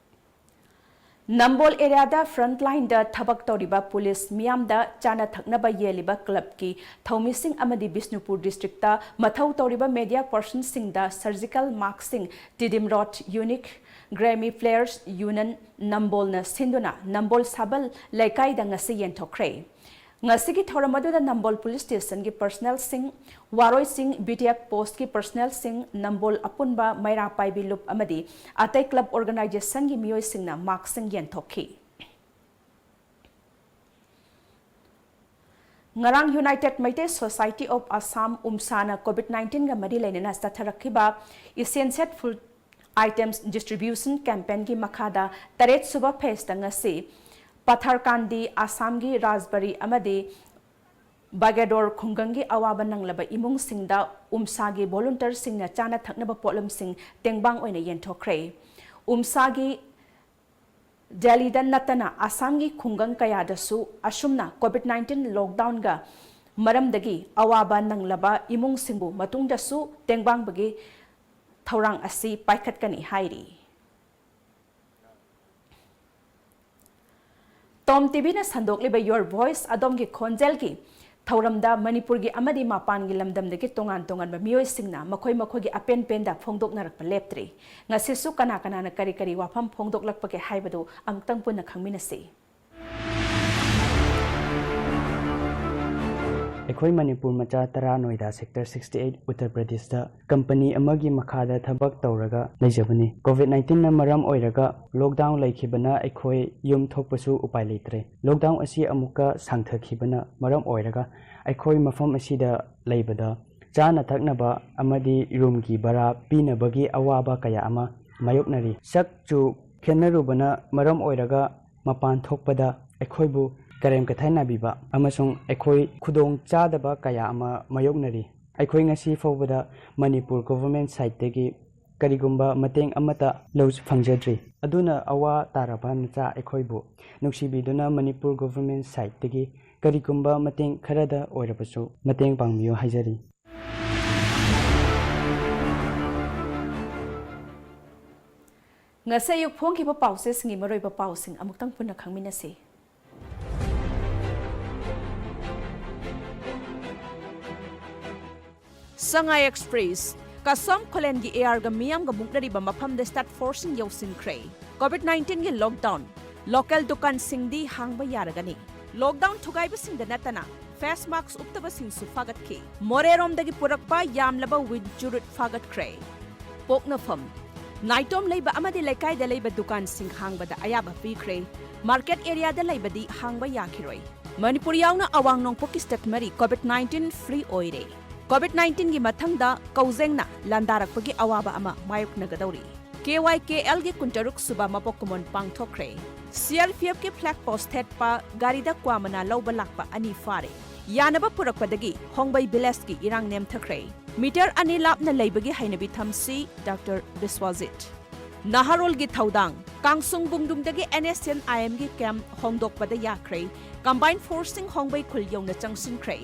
ꯅꯝꯕꯣꯜ ꯑꯦꯔꯤꯌꯥꯗ ꯐ꯭ꯔꯟꯠ ꯂꯥꯏꯟꯗ ꯊꯕꯛ ꯇꯧꯔꯤꯕ ꯄꯨꯂꯤꯁ ꯃꯤꯌꯥꯝꯗ ꯆꯥꯅ ꯊꯛꯅꯕ ꯌꯦꯜꯂꯤꯕ ꯀ꯭ꯂꯕꯀꯤ ꯊꯧꯃꯤꯁꯤꯡ ꯑꯃꯗꯤ ꯕꯤꯁꯅꯨꯄꯨꯔ ꯗꯤꯁꯇ꯭ꯔꯤꯛꯇ ꯃꯊꯧ ꯇꯧꯔꯤꯕ ꯃꯦꯗꯤꯌꯥ ꯄꯔꯁꯟꯁꯤꯡꯗ ꯁꯔꯖꯤꯀꯦꯜ ꯃꯥꯛꯁꯤꯡ ꯇꯤꯗꯤꯝ ꯔꯣꯗ ꯌꯨꯅꯤꯛ ꯒ꯭ꯔꯦꯃꯤ ꯄ꯭ꯂꯦꯌꯔꯁ ꯌꯨꯅꯤꯌꯟ ꯅꯝꯕꯣꯜꯅ ꯁꯤꯟꯗꯨꯅ ꯅꯝꯕꯣꯜ ꯁꯥꯕꯜ ꯂꯩꯀꯥꯏꯗ ꯉꯁꯤ ꯌꯦꯟꯊꯣꯛꯈ꯭ꯔꯦ꯫ ꯉꯁꯤꯒꯤ ꯊꯧꯔꯝ ꯑꯗꯨꯗ ꯅꯝꯕꯣꯜ ꯄꯨꯂꯤꯁ ꯁ꯭ꯇꯦꯁꯟꯒꯤ ꯄꯔꯁꯅꯦꯜꯁꯤꯡ, ꯋꯥꯔꯣꯏꯁꯤꯡ, B T F ꯄꯣꯁꯠꯀꯤ ꯄꯔꯁꯅꯦꯜꯁꯤꯡ, ꯅꯝꯕꯣꯜ ꯑꯄꯨꯟꯕ ꯃꯩꯔꯥ ꯄꯥꯏꯕꯤ ꯂꯨꯞ ꯑꯃꯗꯤ ꯑꯇꯩ ꯀ꯭ꯂꯕ ꯑꯣꯔꯒꯅꯥꯏꯖꯦꯁꯟꯒꯤ ꯃꯤꯑꯣꯏꯁꯤꯡꯅ ꯃꯥꯛꯁꯤꯡ ꯌꯦꯟꯊꯣꯛꯈꯤ꯫ ꯉꯔꯥꯡ United Meitei Society of Assam, ꯎꯝꯁꯥꯅ COVID nineteen ꯒ ꯃꯔꯤ ꯂꯩꯅꯅ ꯆꯠꯊꯔꯛꯈꯤꯕ Essential Food Items Distribution Campaign ꯒꯤ ꯃꯈꯥꯗ ꯇꯔꯦꯠ ꯁꯨꯕ phase ꯇ ꯉꯁꯤ ꯄꯊꯔꯀꯥꯟꯗꯤ, ꯑꯁꯥꯝꯒꯤ ꯔꯥꯖꯕꯥꯔꯤ ꯑꯃꯗꯤ ꯕꯒꯦꯗꯣꯔ ꯈꯨꯡꯒꯪꯒꯤ ꯑꯋꯥꯕ ꯅꯪꯂꯕ ꯏꯃꯨꯡꯁꯤꯡꯗ ꯎꯝꯁꯥꯒꯤ volunteer ꯁꯤꯡꯅ ꯆꯥꯅ ꯊꯛꯅꯕ ꯄꯣꯠꯂꯝꯁꯤꯡ ꯇꯦꯡꯕꯥꯡ ꯑꯣꯏꯅ ꯌꯦꯟꯊꯣꯛꯈ꯭ꯔꯦ꯫ ꯎꯝꯁꯥꯒꯤ ꯗꯦꯜꯂꯤꯗ ꯅꯠꯇꯅ ꯑꯁꯥꯝꯒꯤ ꯈꯨꯡꯒꯪ ꯀꯌꯥꯗꯁꯨ ꯑꯁꯨꯝꯅ COVID nineteen lockdown ꯒ ꯃꯔꯝꯗꯒꯤ ꯑꯋꯥꯕ ꯅꯪꯂꯕ ꯏꯃꯨꯡꯁꯤꯡꯕꯨ ꯃꯇꯨꯡꯗꯁꯨ ꯇꯦꯡꯕꯥꯡꯕꯒꯤ ꯊꯧꯔꯥꯡ ꯑꯁꯤ ꯄꯥꯏꯈꯠꯀꯅꯤ ꯍꯥꯏꯔꯤ꯫ Tom TV ꯅ ꯁꯟꯗꯣꯛꯂꯤꯕ Your Voice, ꯑꯗꯣꯝꯒꯤ ꯈꯣꯟꯖꯦꯜꯒꯤ ꯊꯧꯔꯝꯗ ꯃꯅꯤꯄꯨꯔꯒꯤ ꯑꯃꯗꯤ ꯃꯄꯥꯟꯒꯤ ꯂꯝꯗꯝꯗꯒꯤ ꯇꯣꯉꯥꯟ ꯇꯣꯉꯥꯟꯕ ꯃꯤꯑꯣꯏꯁꯤꯡꯅ ꯃꯈꯣꯏ ꯃꯈꯣꯏꯒꯤ ꯑꯄꯦꯟ ꯄꯦꯟꯗ ꯐꯣꯡꯗꯣꯛꯅꯔꯛꯄ ꯂꯦꯞꯇ꯭ꯔꯤ꯫ ꯉꯁꯤꯁꯨ ꯀꯅꯥ ꯀꯅꯥꯅ ꯀꯔꯤ ꯀꯔꯤ ꯋꯥꯐꯝ ꯐꯣꯡꯗꯣꯛꯂꯛꯄꯒꯦ ꯍꯥꯏꯕꯗꯨ ꯑꯃꯨꯛꯇꯪ ꯄꯨꯟꯅ ꯈꯪꯃꯤꯟꯅꯁꯤ꯫ ꯑꯩꯈꯣꯏ ꯃꯅꯤꯄꯨꯔ ꯃꯆꯥ ꯇꯔꯥ ꯅꯣꯏꯗꯥ sector sixty eight ꯎꯠꯇꯔ ꯄ꯭ꯔꯗꯦꯁꯇ ꯀꯝꯄꯅꯤ ꯑꯃꯒꯤ ꯃꯈꯥꯗ ꯊꯕꯛ ꯇꯧꯔꯒ ꯂꯩꯖꯕꯅꯤ꯫ COVID nineteen ꯅ ꯃꯔꯝ ꯑꯣꯏꯔꯒ lockdown ꯂꯩꯈꯤꯕꯅ ꯑꯩꯈꯣꯏ ꯌꯨꯝ ꯊꯣꯛꯄꯁꯨ ꯎꯄꯥꯏ ꯂꯩꯇ꯭ꯔꯦ꯫ Lockdown ꯑꯁꯤ ꯑꯃꯨꯛꯀ ꯁꯥꯡꯊꯈꯤꯕꯅ ꯃꯔꯝ ꯑꯣꯏꯔꯒ ꯑꯩꯈꯣꯏ ꯃꯐꯝ ꯑꯁꯤꯗ ꯂꯩꯕꯗ ꯆꯥꯅ ꯊꯛꯅꯕ ꯑꯃꯗꯤ room ꯒꯤ ꯚꯔꯥ ꯄꯤꯅꯕꯒꯤ ꯑꯋꯥꯕ ꯀꯌꯥ ꯑꯃ ꯃꯥꯌꯣꯛꯅꯔꯤ꯫ ꯁꯛ ꯆꯨ ꯈꯦꯠꯅꯔꯨꯕꯅ ꯃꯔꯝ ꯑꯣꯏꯔꯒ ꯃꯄꯥꯟ ꯊꯣꯛꯄꯗ ꯑꯩꯈꯣꯏꯕꯨ ꯀꯔꯦꯝ ꯀꯊꯥꯏꯅꯕꯤꯕ ꯑꯃꯁꯨꯡ ꯑꯩꯈꯣꯏ ꯈꯨꯗꯣꯡ ꯆꯥꯗꯕ ꯀꯌꯥ ꯑꯃ ꯃꯥꯌꯣꯛꯅꯔꯤ꯫ ꯑꯩꯈꯣꯏ ꯉꯁꯤ ꯐꯥꯎꯕꯗ ꯃꯅꯤꯄꯨꯔ government side ꯇꯒꯤ ꯀꯔꯤꯒꯨꯝꯕ ꯃꯇꯦꯡ ꯑꯃꯠꯇ ꯂꯧ ꯐꯪꯖꯗ꯭ꯔꯤ꯫ ꯑꯗꯨꯅ ꯑꯋꯥ ꯇꯥꯔꯕ ꯅꯆꯥ ꯑꯩꯈꯣꯏꯕꯨ ꯅꯨꯡꯁꯤꯕꯤꯗꯨꯅ ꯃꯅꯤꯄꯨꯔ government side ꯇꯒꯤ ꯀꯔꯤꯒꯨꯝꯕ ꯃꯇꯦꯡ ꯈꯔꯗ ꯑꯣꯏꯔꯕꯁꯨ ꯃꯇꯦꯡ ꯄꯥꯡꯕꯤꯌꯨ ꯍꯥꯏꯖꯔꯤ꯫ ꯉꯁꯤ ꯑꯌꯨꯛ ꯐꯣꯡꯈꯤꯕ ꯄꯥꯎꯆꯦꯁꯤꯡꯒꯤ ꯃꯔꯨꯑꯣꯏꯕ ꯄꯥꯎꯁꯤꯡ ꯑꯃꯨꯛꯇꯪ ꯄꯨꯟꯅ ꯈꯪꯃꯤꯟꯅꯁꯤ꯫ ꯁꯉꯥꯏ ꯑꯦꯛꯁꯄ꯭ꯔꯦꯁ, ꯀꯁꯥꯝ ꯈꯨꯂꯦꯟꯒꯤ AR ꯒ ꯃꯤꯌꯥꯝꯒ ꯃꯨꯛꯅꯔꯤꯕ ꯃꯐꯝꯗ state force ꯁꯤꯡ ꯌꯧꯁꯤꯟꯈ꯭ꯔꯦ꯫ COVID nineteen ꯒꯤ lockdown, local ꯗꯨꯀꯥꯟꯁꯤꯡꯗꯤ ꯍꯥꯡꯕ ꯌꯥꯔꯒꯅꯤ꯫ Lockdown ꯊꯨꯒꯥꯏꯕꯁꯤꯡꯗ ꯅꯠꯇꯅ face mask ꯎꯞꯇꯕꯁꯤꯡꯁꯨ ꯐꯥꯒꯠꯈꯤ꯫ ꯃꯣꯔꯦꯔꯣꯝꯗꯒꯤ ꯄꯨꯔꯛꯄ ꯌꯥꯝꯂꯕ ꯋꯤꯟ ꯆꯨꯔꯨꯠ ꯐꯥꯒꯠꯈ꯭ꯔꯦ꯫ ꯄꯣꯛꯅꯐꯝ, ꯅꯥꯏꯇꯣꯝ ꯂꯩꯕ ꯑꯃꯗꯤ ꯂꯩꯀꯥꯏꯗ ꯂꯩꯕ ꯗꯨꯀꯥꯟꯁꯤꯡ ꯍꯥꯡꯕꯗ ꯑꯌꯥꯕ ꯄꯤꯈ꯭ꯔꯦ꯫ Market area ꯗ ꯂꯩꯕꯗꯤ ꯍꯥꯡꯕ ꯌꯥꯈꯤꯔꯣꯏ꯫ ꯃꯅꯤꯄꯨꯔ ꯌꯥꯎꯅ ꯑꯋꯥꯡ ꯅꯣꯡꯄꯣꯛꯀꯤ state ꯃꯔꯤ COVID nineteen free ꯑꯣꯏꯔꯦ꯫ COVID nineteen ꯒꯤ ꯃꯊꯪꯗ ꯀꯧꯖꯦꯡꯅ ꯂꯥꯟꯗꯥꯔꯛꯄꯒꯤ ꯑꯋꯥꯕ ꯑꯃ ꯃꯥꯌꯣꯛꯅꯒꯗꯧꯔꯤ꯫ KYKL ꯒꯤ ꯀꯨꯟꯇꯔꯨꯛ ꯁꯨꯕ ꯃꯄꯣꯛ ꯀꯨꯝꯑꯣꯟ ꯄꯥꯡꯊꯣꯛꯈ꯭ꯔꯦ꯫ CRPF ꯀꯤ flag post ꯊꯦꯠꯄ ꯒꯥꯔꯤꯗ ꯀ꯭ꯋꯥ ꯃꯅꯥ ꯂꯧꯕ ꯂꯥꯛꯄ ꯑꯅꯤ ꯐꯥꯔꯦ꯫ ꯌꯥꯅꯕ ꯄꯨꯔꯛꯄꯗꯒꯤ ꯍꯣꯡꯕꯩ village ꯀꯤ ꯏꯔꯥꯡ ꯅꯦꯝꯊꯈ꯭ꯔꯦ꯫ Meter ꯑꯅꯤ ꯂꯥꯞꯅ ꯂꯩꯕꯒꯤ ꯍꯩꯅꯕꯤ ꯊꯝꯁꯤ, Doctor ꯕꯤꯁ꯭ꯋꯖꯤꯠ꯫ ꯅꯍꯥꯔꯣꯜꯒꯤ ꯊꯧꯗꯥꯡ꯫ ꯀꯥꯡꯁꯨꯡ ꯕꯨꯡꯗꯨꯡꯗꯒꯤ NSCN-IM ꯒꯤ camp ꯍꯣꯡꯗꯣꯛꯄꯗ ꯌꯥꯈ꯭ꯔꯦ꯫ Combined force ꯁꯤꯡ ꯍꯣꯡꯕꯩ ꯈꯨꯜ ꯌꯧꯅ ꯆꯪꯁꯤꯟꯈ꯭ꯔꯦ꯫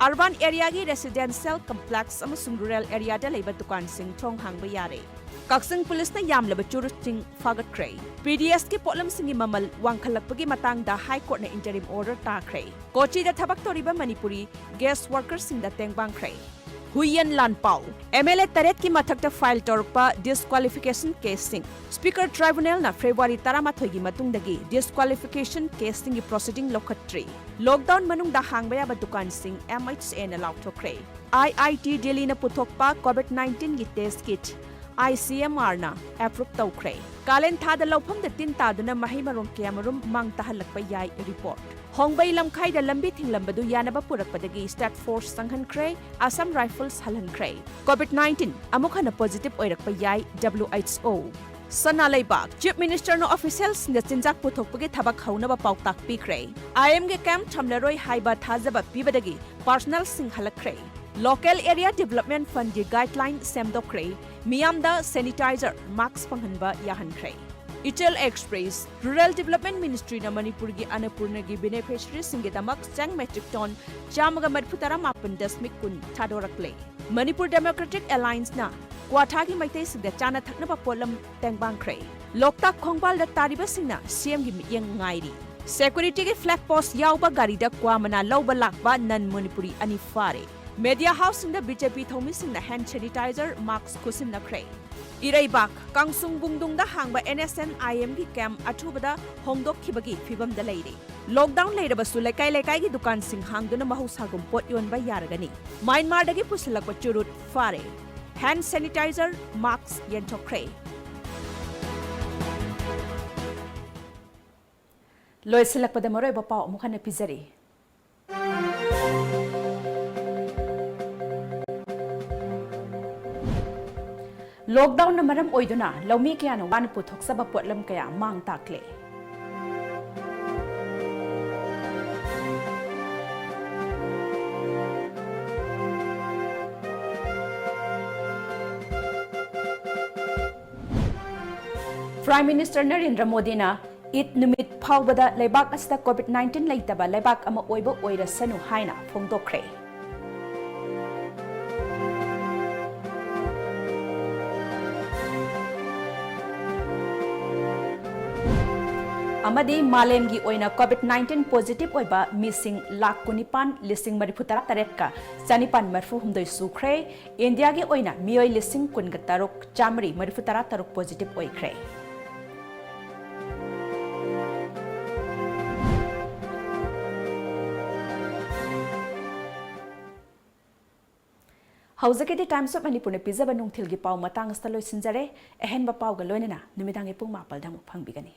Urban area ꯒꯤ residential complex ꯑꯃꯁꯨꯡ rural area ꯗ ꯂꯩꯕ ꯗꯨꯀꯥꯟꯁꯤꯡ ꯊꯣꯡ ꯍꯥꯡꯕ ꯌꯥꯔꯦ꯫ ꯀꯛꯆꯤꯡ police ꯅ ꯌꯥꯝꯂꯕ ꯆꯨꯔꯨꯠꯁꯤꯡ ꯐꯥꯒꯠꯈ꯭ꯔꯦ꯫ PDS ꯀꯤ ꯄꯣꯠꯂꯝꯁꯤꯡꯒꯤ ꯃꯃꯜ ꯋꯥꯡꯈꯠꯂꯛꯄꯒꯤ ꯃꯇꯥꯡꯗ High Court ꯅ interim order ꯇꯥꯈ꯭ꯔꯦ꯫ ꯀꯣꯆꯤꯗ ꯊꯕꯛ ꯇꯧꯔꯤꯕ ꯃꯅꯤꯄꯨꯔꯤ guest worker ꯁꯤꯡꯗ ꯇꯦꯡꯕꯥꯡꯈ꯭ꯔꯦ꯫ ꯍꯨꯏꯌꯦꯟ ꯂꯥꯟꯄꯥꯎ꯫ MLA ꯇꯔꯦꯠꯀꯤ ꯃꯊꯛꯇ file ꯇꯧꯔꯛꯄ disqualification case ꯁꯤꯡ꯫ Speaker Tribunal ꯅ February ꯇꯔꯥꯃꯥꯊꯣꯏꯒꯤ ꯃꯇꯨꯡꯗꯒꯤ disqualification case ꯁꯤꯡꯒꯤ proceeding ꯂꯧꯈꯠꯇ꯭ꯔꯤ꯫ Lockdown ꯃꯅꯨꯡꯗ ꯍꯥꯡꯕ ꯌꯥꯕ ꯗꯨꯀꯥꯟꯁꯤꯡ MHA ꯅ ꯂꯥꯎꯊꯣꯛꯈ꯭ꯔꯦ꯫ IIT Delhi ꯅ ꯄꯨꯊꯣꯛꯄ COVID nineteen ꯒꯤ test kit ICMR ꯅ approve ꯇꯧꯈ꯭ꯔꯦ꯫ ꯀꯥꯂꯦꯟ ꯊꯥꯗ ꯂꯧꯐꯝꯗ ꯇꯤꯟ ꯇꯥꯗꯨꯅ ꯃꯍꯩ ꯃꯔꯣꯡ ꯀꯌꯥꯃꯔꯨꯝ ꯃꯥꯡ ꯇꯥꯍꯜꯂꯛꯄ ꯌꯥꯏ report꯫ ꯍꯣꯡꯕꯩ ꯂꯝꯈꯥꯏꯗ ꯂꯝꯕꯤ ꯊꯤꯡꯂꯝꯕꯗꯨ ꯌꯥꯅꯕ ꯄꯨꯔꯛꯄꯗꯒꯤ state force ꯆꯪꯍꯟꯈ꯭ꯔꯦ, Assam Rifles ꯍꯜꯍꯟꯈ꯭ꯔꯦ꯫ COVID nineteen ꯑꯃꯨꯛ ꯍꯟꯅ positive ꯑꯣꯏꯔꯛꯄ ꯌꯥꯏ, WHO꯫ ꯁꯅꯥ ꯂꯩꯕꯥꯛ꯫ Chief Minister ꯅ official ꯁꯤꯡꯗ ꯆꯤꯟꯖꯥꯛ ꯄꯨꯊꯣꯛꯄꯒꯤ ꯊꯕꯛ ꯍꯧꯅꯕ ꯄꯥꯎꯇꯥꯛ ꯄꯤꯈ꯭ꯔꯦ꯫ IM ꯒꯤ camp ꯊꯝꯂꯔꯣꯏ ꯍꯥꯏꯕ ꯊꯥꯖꯕ ꯄꯤꯕꯗꯒꯤ personnel ꯁꯤꯡ ꯍꯜꯂꯛꯈ꯭ꯔꯦ꯫ Local Area Development Fund ꯒꯤ guideline ꯁꯦꯝꯗꯣꯛꯈ꯭ꯔꯦ꯫ ꯃꯤꯌꯥꯝꯗ sanitizer, mask ꯐꯪꯍꯟꯕ ꯌꯥꯍꯟꯈ꯭ꯔꯦ꯫ ꯏꯆꯦꯜ Express꯫ Rural Development Ministry ꯅ ꯃꯅꯤꯄꯨꯔꯒꯤ ꯑꯟꯅꯄꯨꯔꯅꯥꯒꯤ beneficiary ꯁꯤꯡꯒꯤꯗꯃꯛ ꯆꯦꯡ metric ton ꯆꯥꯝꯃꯒ ꯃꯔꯤꯐꯨ ꯇꯔꯥ ꯃꯥꯄꯟ ꯗꯁꯃꯤꯛ ꯀꯨꯟ ꯊꯥꯗꯣꯔꯛꯂꯦ꯫ Manipur Democratic Alliance ꯅ ꯀ꯭ꯋꯥꯊꯥꯒꯤ ꯃꯩꯇꯩꯁꯤꯡꯗ ꯆꯥꯅ ꯊꯛꯅꯕ ꯄꯣꯠꯂꯝ ꯇꯦꯡꯕꯥꯡꯈ꯭ꯔꯦ꯫ ꯂꯣꯛꯇꯥꯛ ꯈꯣꯡꯕꯥꯜꯗ ꯇꯥꯔꯤꯕꯁꯤꯡꯅ CM ꯒꯤ ꯃꯤꯠꯌꯦꯡ ꯉꯥꯏꯔꯤ꯫ Security ꯒꯤ flag post ꯌꯥꯎꯕ ꯒꯥꯔꯤꯗ ꯀ꯭ꯋꯥ ꯃꯅꯥ ꯂꯧꯕ ꯂꯥꯛꯄ non Manipuri ꯑꯅꯤ ꯐꯥꯔꯦ꯫ Media house ꯁꯤꯡꯗ BJP ꯊꯧꯃꯤꯁꯤꯡꯅ hand sanitizer, mask ꯈꯨꯠꯁꯤꯟꯅꯈ꯭ꯔꯦ꯫ ꯏꯔꯩꯕꯥꯛ꯫ ꯀꯥꯡꯁꯨꯡ ꯕꯨꯡꯗꯨꯡꯗ ꯍꯥꯡꯕ NSCN-IM ꯒꯤ camp ꯑꯊꯨꯕꯗ ꯍꯣꯡꯗꯣꯛꯈꯤꯕꯒꯤ ꯐꯤꯚꯝꯗ ꯂꯩꯔꯦ꯫ Lockdown ꯂꯩꯔꯕꯁꯨ ꯂꯩꯀꯥꯏ ꯂꯩꯀꯥꯏꯒꯤ ꯗꯨꯀꯥꯟꯁꯤꯡ ꯍꯥꯡꯗꯨꯅ ꯃꯍꯧꯁꯥꯒꯨꯝ ꯄꯣꯠ ꯌꯣꯟꯕ ꯌꯥꯔꯒꯅꯤ꯫ ꯃ꯭ꯌꯥꯟꯃꯥꯔꯗꯒꯤ ꯄꯨꯁꯤꯜꯂꯛꯄ ꯆꯨꯔꯨꯠ ꯐꯥꯔꯦ꯫ Hand sanitizer, mask ꯌꯦꯟꯊꯣꯛꯈ꯭ꯔꯦ꯫ ꯂꯣꯏꯁꯤꯜꯂꯛꯄꯗ ꯃꯔꯨꯑꯣꯏꯕ ꯄꯥꯎ ꯑꯃꯨꯛ ꯍꯟꯅ ꯄꯤꯖꯔꯤ꯫ ꯂꯣꯛꯗꯥꯎꯟꯅ ꯃꯔꯝ ꯑꯣꯏꯗꯨꯅ ꯂꯧꯃꯤ ꯀꯌꯥꯅ ꯋꯥꯅ ꯄꯨꯊꯣꯛꯆꯕ ꯄꯣꯠꯂꯝ ꯀꯌꯥ ꯃꯥꯡ ꯇꯥꯛꯂꯦ꯫ Prime Minister ꯅꯔꯦꯟꯗ꯭ꯔ ꯃꯣꯗꯤꯅ ꯏꯗ ꯅꯨꯃꯤꯠ ꯐꯥꯎꯕꯗ ꯂꯩꯕꯥꯛ ꯑꯁꯤꯗ COVID nineteen ꯂꯩꯇꯕ ꯂꯩꯕꯥꯛ ꯑꯃ ꯑꯣꯏꯕ ꯑꯣꯏꯔꯁꯅꯨ ꯍꯥꯏꯅ ꯐꯣꯡꯗꯣꯛꯈ꯭ꯔꯦ꯫ ꯑꯃꯗꯤ ꯃꯥꯂꯦꯝꯒꯤ ꯑꯣꯏꯅ COVID nineteen positive ꯑꯣꯏꯕ ꯃꯤꯁꯤꯡ ꯂꯥꯈ ꯀꯨꯟꯅꯤꯄꯥꯟ ꯂꯤꯁꯤꯡ ꯃꯔꯤꯐꯨ ꯇꯔꯥ ꯇꯔꯦꯠꯀ ꯆꯅꯤꯄꯥꯟ ꯃꯔꯤꯐꯨ ꯍꯨꯝꯗꯣꯏ ꯁꯨꯈ꯭ꯔꯦ꯫ ꯏꯟꯗꯤꯌꯥꯒꯤ ꯑꯣꯏꯅ ꯃꯤꯑꯣꯏ ꯂꯤꯁꯤꯡ ꯀꯨꯟꯒ ꯇꯔꯨꯛ ꯆꯥꯃꯔꯤ ꯃꯔꯤꯐꯨ ꯇꯔꯥ ꯇꯔꯨꯛ positive ꯑꯣꯏꯈ꯭ꯔꯦ꯫ ꯍꯧꯖꯤꯛꯀꯤꯗꯤ Times of ꯃꯅꯤꯄꯨꯔꯅ ꯄꯤꯖꯕ ꯅꯨꯡꯊꯤꯜꯒꯤ ꯄꯥꯎ ꯃꯇꯥꯡ ꯑꯁꯤꯗ ꯂꯣꯏꯁꯤꯟꯖꯔꯦ꯫ ꯑꯍꯦꯟꯕ ꯄꯥꯎꯒ ꯂꯣꯏꯅꯅ ꯅꯨꯃꯤꯗꯥꯡꯒꯤ ꯄꯨꯡ ꯃꯥꯄꯜꯗ ꯑꯃꯨꯛ ꯐꯪꯕꯤꯒꯅꯤ꯫